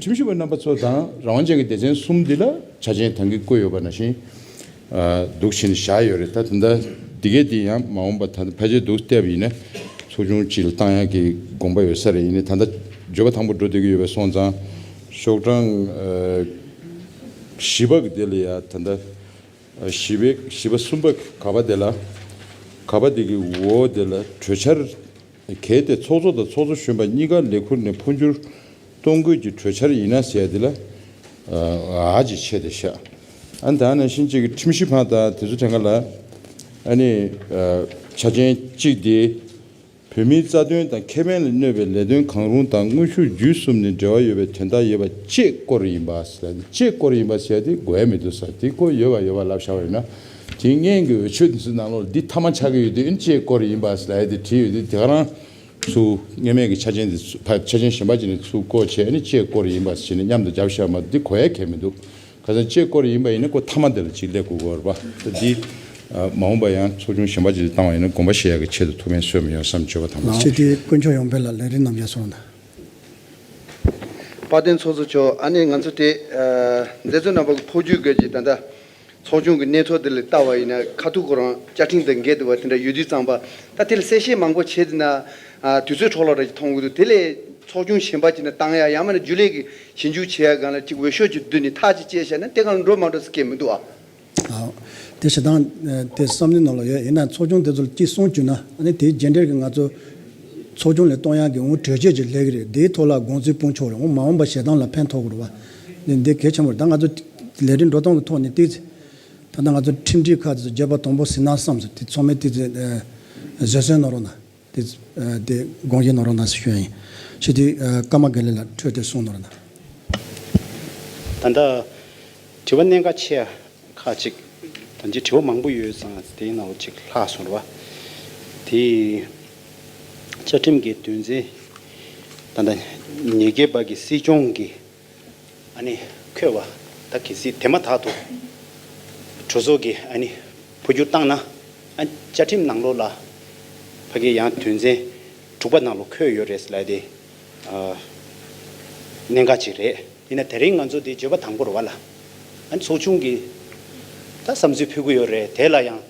ཁྲིམས་ཞིབ་པ་རྣམ་པ་ཚོ་དང་རང་དབང་ཅན་གྱི་སྡེ་ཚན་གསུམ་འདི་ལ་ཆ་རྐྱེན་ད་གིན་བཀོད་ཡོད་པ་ནང་བཞིན་འདུག་བྱས་ནས་བཞག་ཡོད་རེད། ད་ད་ལྟ་འདི་གས་འདི་ཡང་མ་འོངས་པ་ད་ལྟ་ཕལ་ཆེར་འདུག་བལྟས་པ་ཡིན་ན་ཚོགས་ཆུང་གཅིག་ལ་བཏང་ཡག་གི་དགོངས་པ་ཡོད་ས་རེད། ཡིན་ནའི་ད་ལྟ་འབྱོར་པ་དང་པོ་འགྲོ་བསྡད་ཀྱི་ཡོད་པ་སོང་ཙང་ཤོག་གྲངས་བཞི་པ་གི་དེ་ལ་ཡ་ད་ལྟ་བཞི་པའི་བཞི་པ་གསུམ་པ་ག་པ་དེ་ལ་ག་པ་དེ་གི་འོག་དེ་ལ་གྲོས་འཆར། གལ་ཏེ་ཚོགས་གཙོ་དང་ཚོགས་གཙོ་གཞོན་པ་གཉིས་ཀ་ལས་ཁུར་ནས་འཕོ་འགྱུར་གཏོང་དགོས་ཀྱི་གྲོས་འཆར་ཡིན་ན་ཟེར་ཡ་དེ་ལ་ཨ་ཅིག་ཆད་དེ་ཤག་ཨ་ནི་ད་ནང་བཞིན་གཅིག་གི་ཁྲིམས་ཞིབ་ཁང་དང་དེ་ཚོ་གྲངས་ཀ་ལ་ཨ་ནི་ཆ་རྐྱེན་གཅིག་དེ་བོད་མིའི་རྩ་དོན་དང་ཁེ་ཕན་ལ་གནོད་པའི་ལས་དོན་གང་རུང་དང་དངོས་ཤུགས་བརྒྱུད་གསུམ་ནས་འབྲེལ་བ་ཡོད་པའི་དོན་དག་ཡོད་པ་བཅས་སྐོར་ཡིན་པ་ཟེར། བཅས་སྐོར་ཡིན་པ་ཟེར་ཡ་དེ་དགོས་ཡ་མི་འདུག་ཟེར། དེ་ཁོ་ཡོད་པ་ཡོད་པ་ལབ་བཞག་པ་ཡིན་ན་དེ་སྔོན་གྱི་འོས་ཆོས་དེ་ཚོའི་ནང་ལོགས་འདི་མཐའ་མ་ཆགས་ཀྱི་ཡོད་དུས་ཨ་ནི་བཅས་སྐོར་ཡིན་པ་ཟེར་ཡ་དེ་བྲིས་ཡོད་དུས་དེ་ག་རང་། ཚུར་སྔོན་མའི་གི་ཆ་རྐྱེན་དེ་ཚུར་ཕ་ཆ་རྐྱེན་གཞན་པ་ཅིག་ནས་ཚུར་བཀོལ་བྱས་ནས་བཅས་སྐོར་ཡིན་པ་ཞིག་ནས་མཉམ་དུ་རྒྱབ་བཞག་མ་འདི་གོ་ཡ་གལ་མི་འདུག་ག་ཚོད་བཅས་སྐོར་ཡིན་པ་ཡིན་ན་ཁོ་མཐའ་མ་དེ་ལ་ཅིག་སླེབས་དགོས་ཀྱི་ཡོད་རེད་པ། ད་འདི་མ་འོངས་པ་ཡང་ཚོགས་ཆུང་གཞན་པ་ཅིག་ལ་བཏང་བ་ཡིན་ན་དགོངས་པ་བཞེས་ཡ་གི་ཆེད་དུ་ཐུགས་ཕན་གསོས་མི་ཡོང་བསམ་བརྗོད་པ་དང་པོ། སྤྱི་འཐུས་དཀོན་མཆོག་ཡོང་འཕེལ་ལགས་ལས་རིམ་རྣམ་གཞག་སོང་ན། དཔལ་ལྡན་ཚོགས་གཙོ་མཆོག་ཨ་ནི་ང་ཚོ་དེ་མཛད་གཙོ་རྣམ་པ་གི་འཕོ་འགྱུར་དགོས་ཀྱི་ད་ལྟ། ཚོགས་ཆུང་གི་གནས་ཚུལ་དེ་ལ་ལྟ་བ་ཡིན་ན་ཁ་ཐུག་ཁོ་རང་བཅའ་ཁྲིམས་དང་འགལ་འདུག་པ་དེ་འདྲ་ཡོད་དུས་ཙམ་པ་ད་དེ་ལ་གསལ་བཤད་མང་པོ་བྱས་དེ་ན་དུས་ཚོད་འཕྲོ་བརླག་རེ་མཐོང་གི་འདུག་དེ་ལས་ཚོགས་ཆུང་གཞན་པ་ཅིག་ནས་བཏང་ཡ་ཡང་མིན་ན་རྒྱུན་ལས་ཀྱི་ཞིབ་འཇུག་བྱེད་ཡ་སྒང་ལ་ཅིག་འོས་ཤོག་ཅིག་བསྡུས་ནས་ཐག་ཅིག་བཅད་བཞག་ན་དེ་གང་ལ་འགྲོ་མ་འགྲོ་ཟེར་སྐད་མི་འདུག་ཨ། ཨ། དེ་བྱེད་སྟངས་དེ་བསམ་བློའི་ནང་ལ་ཡོད། ཡིན་ན་ཚོགས་ཆུང་དེ་ཚོ་ལ་གཅིག་གསུངས་བཅུག་ན་ཨ་ནི་དེའི་རྗེས་འབྲེལ་གྱི་ང་ཚོ་ཚོགས་ཆུང་ལ་གཏོང་ཡག་གི་འོང་གྲོས་ཆོད་ཅིག་སླེབས་ཀྱི་རེད། དེའི་ཐོག་ལ་དགོངས་ཚུལ་སྤུངས་ཆོག་རེད། འོང་མ་འོངས་པ་བྱེད་སྟངས་ལ་ཕན་ཐོགས་ཀྱི་རེད་བ། འདི་འདི་གལ་ཆེན་པོ་རེད། ད་ང་ཚོ་ལས་རིམ་འགྲོ་སྟངས་ཀྱི་ཐོག་ནས་ཏོག་ཙམ། ད་ལྟ་ང་ཚོ་ཁྲིམས་སྒྲིག་ཁག་དེ་ཚོ་བརྗོད་པ་དང་པོ་ཟིན་ན་བསམ་སོང་། དེ་ཚང་མས་ཏོག་ཙམ་བཟོད་བསྲན་གནང་རོགས་གནང་། དེ་དེ་དགོངས་བཞེས་གནང་རོགས་གནང་ཟེར་ཞུ་ཡ་ཡིན། ཞེས་དེ་ཀརྨ་དགེ་ལེགས་ལགས་འཕྲོས་དེ་གསུང་གནང་རོགས་གནང་། ད་ལྟ་དྲི་བ་གནད་འགག་ཆེ་ཡ། ཁག་ཅིག་ད་ཅི་དྲི་བ་མང་པོ་ཡོད་ཙང་དེའི་ནང་ལ་ཅིག་ལྷག་སོང་ར་བ། དེ་བཅའ་ཁྲིམས་ཀྱི་དོན་ཚན་ད་ལྟ་ཉེར་བརྒྱད་པ་གི་སྲིད་སྐྱོང་གི་ཨ་ནི་འཁོད་པ་ད་གལ་སྲིད་དེ་མ་ཐག་ཏུ་གྲོས་ཚོགས་ཀྱི་ཨ་ནི་འཕོ་འགྱུར་བཏང་ན་ཨ་བཅའ་ཁྲིམས་ནང་ལོགས་ལ་ཕ་གི་ཡང་དོན་ཚན་དྲུག་པ་ནང་ལ་འཁོད་ཡོད་རེད་ལབ་དེ་གནད་འགག་ཅིག་རེད། ཡིན་ན་དེ་རིང་ང་ཚོ་དེ་བརྗོད་པ་དང་པོ་རེད་བ་ལ། ཨ་ནི་ཚོགས་ཆུང་གི་ད་བསམ་ཚུལ་ཕུལ་གི་ཡོད་རེད། དེ་ལ་ཡང་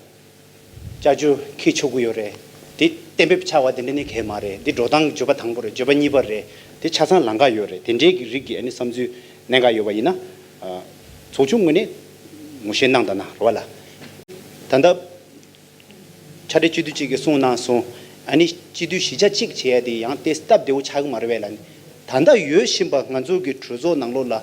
བསྐྱར་བཅོས་འཁྱེར་ཆོག་གི་ཡོད་རེད། དེ་གཏན་འབེབས་ཆགས་པ་དེ་འདྲ་ནི་གང་ཡང་མ་རེད། འདི་འགྲོ་སྟངས་བརྗོད་པ་དང་པོ་རེད། བརྗོད་པ་གཉིས་པ་རེད། དེ་ཆ་ཚང་ལམ་ཁ་ཡོད་རེད། དེ་འདྲའི་གི་རིགས་ཀྱི་ཨ་ནི་བསམ་ཚུལ་གནད་འགག་ཡོད་པ་ཡིན་ན་ཚོགས་ཆུང་ངོས་ནས་ངོ་ཤེས་གནང་དང་ན་རེད་བ་ལ། ད་ལྟ་ཕྱག་སྦྲེལ་སྤྱི་འཐུས་གཅིག་གིས་གསུངས་གནང་སོང་། ཨ་ནི་སྤྱི་འཐུས་བཞི་ཆ་གཅིག་བྱེད་ཡ་དེ་ཡང་དེ་སྟབས་བདེ་བོ་ཆགས་ཀྱི་མ་རེད་པས་ལ། ད་ལྟ་ཡོད་བཞིན་པ་ང་ཚོ་གི་གྲོས་ཚོགས་ནང་ལོགས་ལ་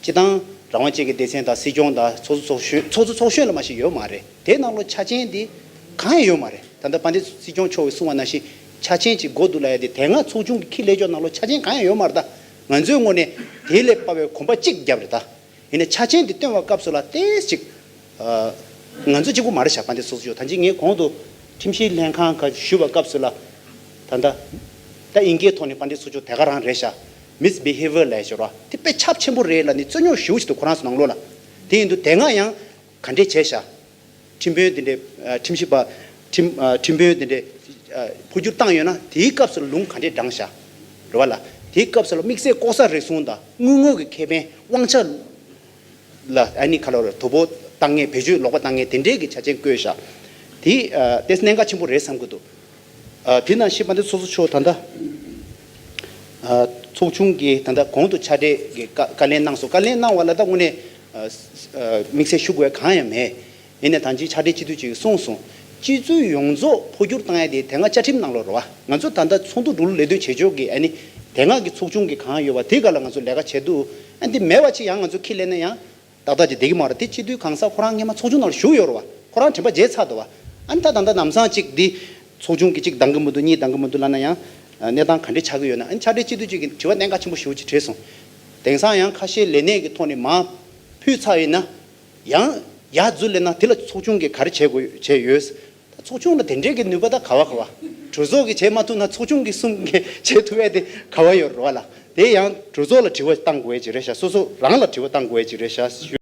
སྤྱི་བཏང་རང་དབང་ཅན་གྱི་སྡེ་ཚན་དང་སྲིད་སྐྱོང་དང་ཚོགས་གཙོ་ཚོགས་གཞོན་ཚོགས་གཙོ་ཚོགས་གཞོན་ལ་མ་ཞིག་ཡོད་མ་རེད། དེ་ནང་ལོགས་ཆ་རྐྱེན་དེ་གང་ཡང་ཡོད་མ་རེད། ད་ལྟ་དཔལ་ལྡན་སྲིད་སྐྱོང་མཆོག་གིས་གསུངས་པ་ནང་བཞིན་ཆ་རྐྱེན་གཅིག་དགོས་འདུག་ལབ་ཡ་དེ་དེ་སྔ་ཚོགས་ཆུང་གི་ཁས་ལེན་ཕྱོགས་ནང་ལོགས་ཆ་རྐྱེན་གང་ཡང་ཡོད་མ་རེད། ད་ང་ཚོའི་ངོས་ནས་དེ་ལས་དཔག་པའི་གོམ་པ་གཅིག་བརྒྱབ་རེད་ད། ཡིན་ནའི་ཆ་རྐྱེན་དེ་བཏོན་པའི་སྐབས་སུ་ལ་ཏོག་ཙམ་ཅིག་ཨ། ང་ཚོ་གཅིག་པུ་མ་རེད་ཤག་དཔལ་ལྡན་ཚོགས་གཙོ་མཆོག་ད་ཅི་ངས་གོང་དུ་ཁྲིམས་ཞིབ་ལྷན་ཁང་ཁ་ཞུས་པའི་སྐབས་སུ་ལ། ད་ལྟ་ད་དབྱིན་སྐད་ཐོག་ནས་དཔལ་ལྡན་ཚོགས་གཙོ་མཆོག་དེ་ག་རང་རེད་ཤག་མིས་བྷི་ཧེ་ཝར་ལབ་ཤོར་བ་དེ་དཔེ་ཁྱབ་ཆེན་པོ་རེད་ལབ་ནས་རྩོད་རྙོག་ཞེ་པོ་ཞིག་འདུག་ཁོ་རང་ཚོ་ནང་ལོགས་ལ། དེ་ཡིན་དུས་དེ་སྔ་ཡང་ག་འདྲས་བྱས་ཤག་ཁྲིམས་དཔོན་དེ་འདྲས་ཨ། ཁྲིམས་ཞིབ་པ་ཁྲིམས་ཨ། ཁྲིམས་དཔོན་དེ་འདྲས་ཨ། འཕོ་འགྱུར་བཏང་ཡོད་ན་དེའི་སྐབས་སུ་ལ་ལུང་ག་འདྲས་དྲངས་ཤག་རེད་བ་ལ། དེའི་སྐབས་སུ་ལ་དམིགས་བསལ་ལྐོག་ཟ་རུལ་སུངས་དང་དངུལ་དངོས་ཀྱི་ཁེ་ཕན་དབང་ཆ་ལ་ཨ་ནི་ག་ལ་རེད། དོ་ཕོག་བཏང་མཁན་བེད་སྤྱོད་ལོག་པ་བཏང་མཁན་དེ་འདྲས་ཀྱི་ཆ་རྐྱེན་བཀོད་ཤག་དེ་ཨ། དེ་གནད་འགག་ཆེན་པོ་རེད་བསམ་གྱི་འདུག་ཨ། དེ་ནང་བཞིན་དཔལ་ལྡན་ཚོགས་གཙོ་མཆོག་ད་ལྟ་ཨ། ཚོགས་ཆུང་གིས་ད་ལྟ་གོང་དུ་ཕྱག་སྦྲེལ་གྱི་བཀའ་བཀའ་ལན་གནང་སོང་། བཀའ་ལན་གནང་བ་ལ་ད་དངོས་གནས་ཨ། ཨ། དམིགས་བསལ་ཞུ་དགོས་གང་ཡང་མེད། ཡིན་ནའི་ད་ཅི་ཕྱག་སྦྲེལ་སྤྱི་འཐུས་གཅིག་གིས་གསུངས་སོང་། སྤྱི་ཚོགས་ཡོངས་རྫོགས་འཕོ་འགྱུར་བཏང་ཡ་དེ་དེ་སྔ་བཅའ་ཁྲིམས་ནང་ལོགས་རེད་བ། ང་ཚོ་ད་ལྟ་ཚོགས་འདུ་འགྲོ་ལུགས་ལས་དོན་བྱེད་ཕྱོགས་ཀྱི་ཨ་ནི་དེ་སྔ་གི་ཚོགས་ཆུང་གི་གང་ཡོད་པ་དེ་ག་ལ་ང་ཚོ་ལས་ཀ་བྱེད་དུས་ཨ་འདི་མེད་པ་ཅིག་ཡང་ང་ཚོ་ཁས་ལེན་ན་ཡང་ཏག་ཏག་ཅིག་བསྡད་ཀྱི་མ་རེད། དེ་སྤྱི་འཐུས་གང་ཟག་ཁོ་རང་སྔོན་མ་ཚོགས་ཆུང་ནང་ལ་ཞུགས་ཡོད་རེད་བ། ཁོ་རང་དྲན་པ་བརྗེད་ཚར་འདུག་བ། ཨ་ནི་ད་ད་ལྟ་ལམ་སང་ཅིག་འདི་ཚོགས་ཆུང་གི་གཅིག་འདང་གི་མི་འདུག་གཉིས་འདང་གི་མི་འདུག་ལབ་ན་ཡང་གནས་སྟངས་ག་འདྲས་ཆགས་ཀྱི་ཡོད་ན། ཨ་ནི་ཕྱག་སྦྲེལ་སྤྱི་འཐུས་གཅིག་གིས་དྲི་བ་གནད་འགག་ཆེན་པོ་ཞེ་པོ་ཅིག་དྲིས་སོང་། དེང་སང་ཡང་ཁ་ཤས་ལས་སྣེ་གི་ཐོག་ནས་མར་ཕུད་ཚར་ཡིན་ན། ཡང་ཡར་འཛུལ་ལེ་ན་དེ་ལ་ཚོགས་ཆུང་གིས་ག་རེ་བྱེད་དགོས་བྱས་ཡོད། ད་ཚོགས་ཆུང་ལ་དེ་འདྲའི་གི་ནུས་པ་ད་ག་བ་ག་བ། གྲོས་ཚོགས་ཀྱིས་བྱེད་མ་ཐུབ་ན་ཚོགས་ཆུང་གིས་གསུམ་གྱིས་བྱེད་ཐུབ་ཡ་དེ་ག་བ་ཡོད་རེད་བ་ལ། དེ་ཡང་གྲོས་ཚོགས་ལ་དྲི་བ་བཏང་དགོས་ཡ་ཅིག་རེད་ཤག་སོ་སོ་རང་ལ་དྲི་བ་བཏང་དགོས་ཡ་ཅིག་རེད་ཤག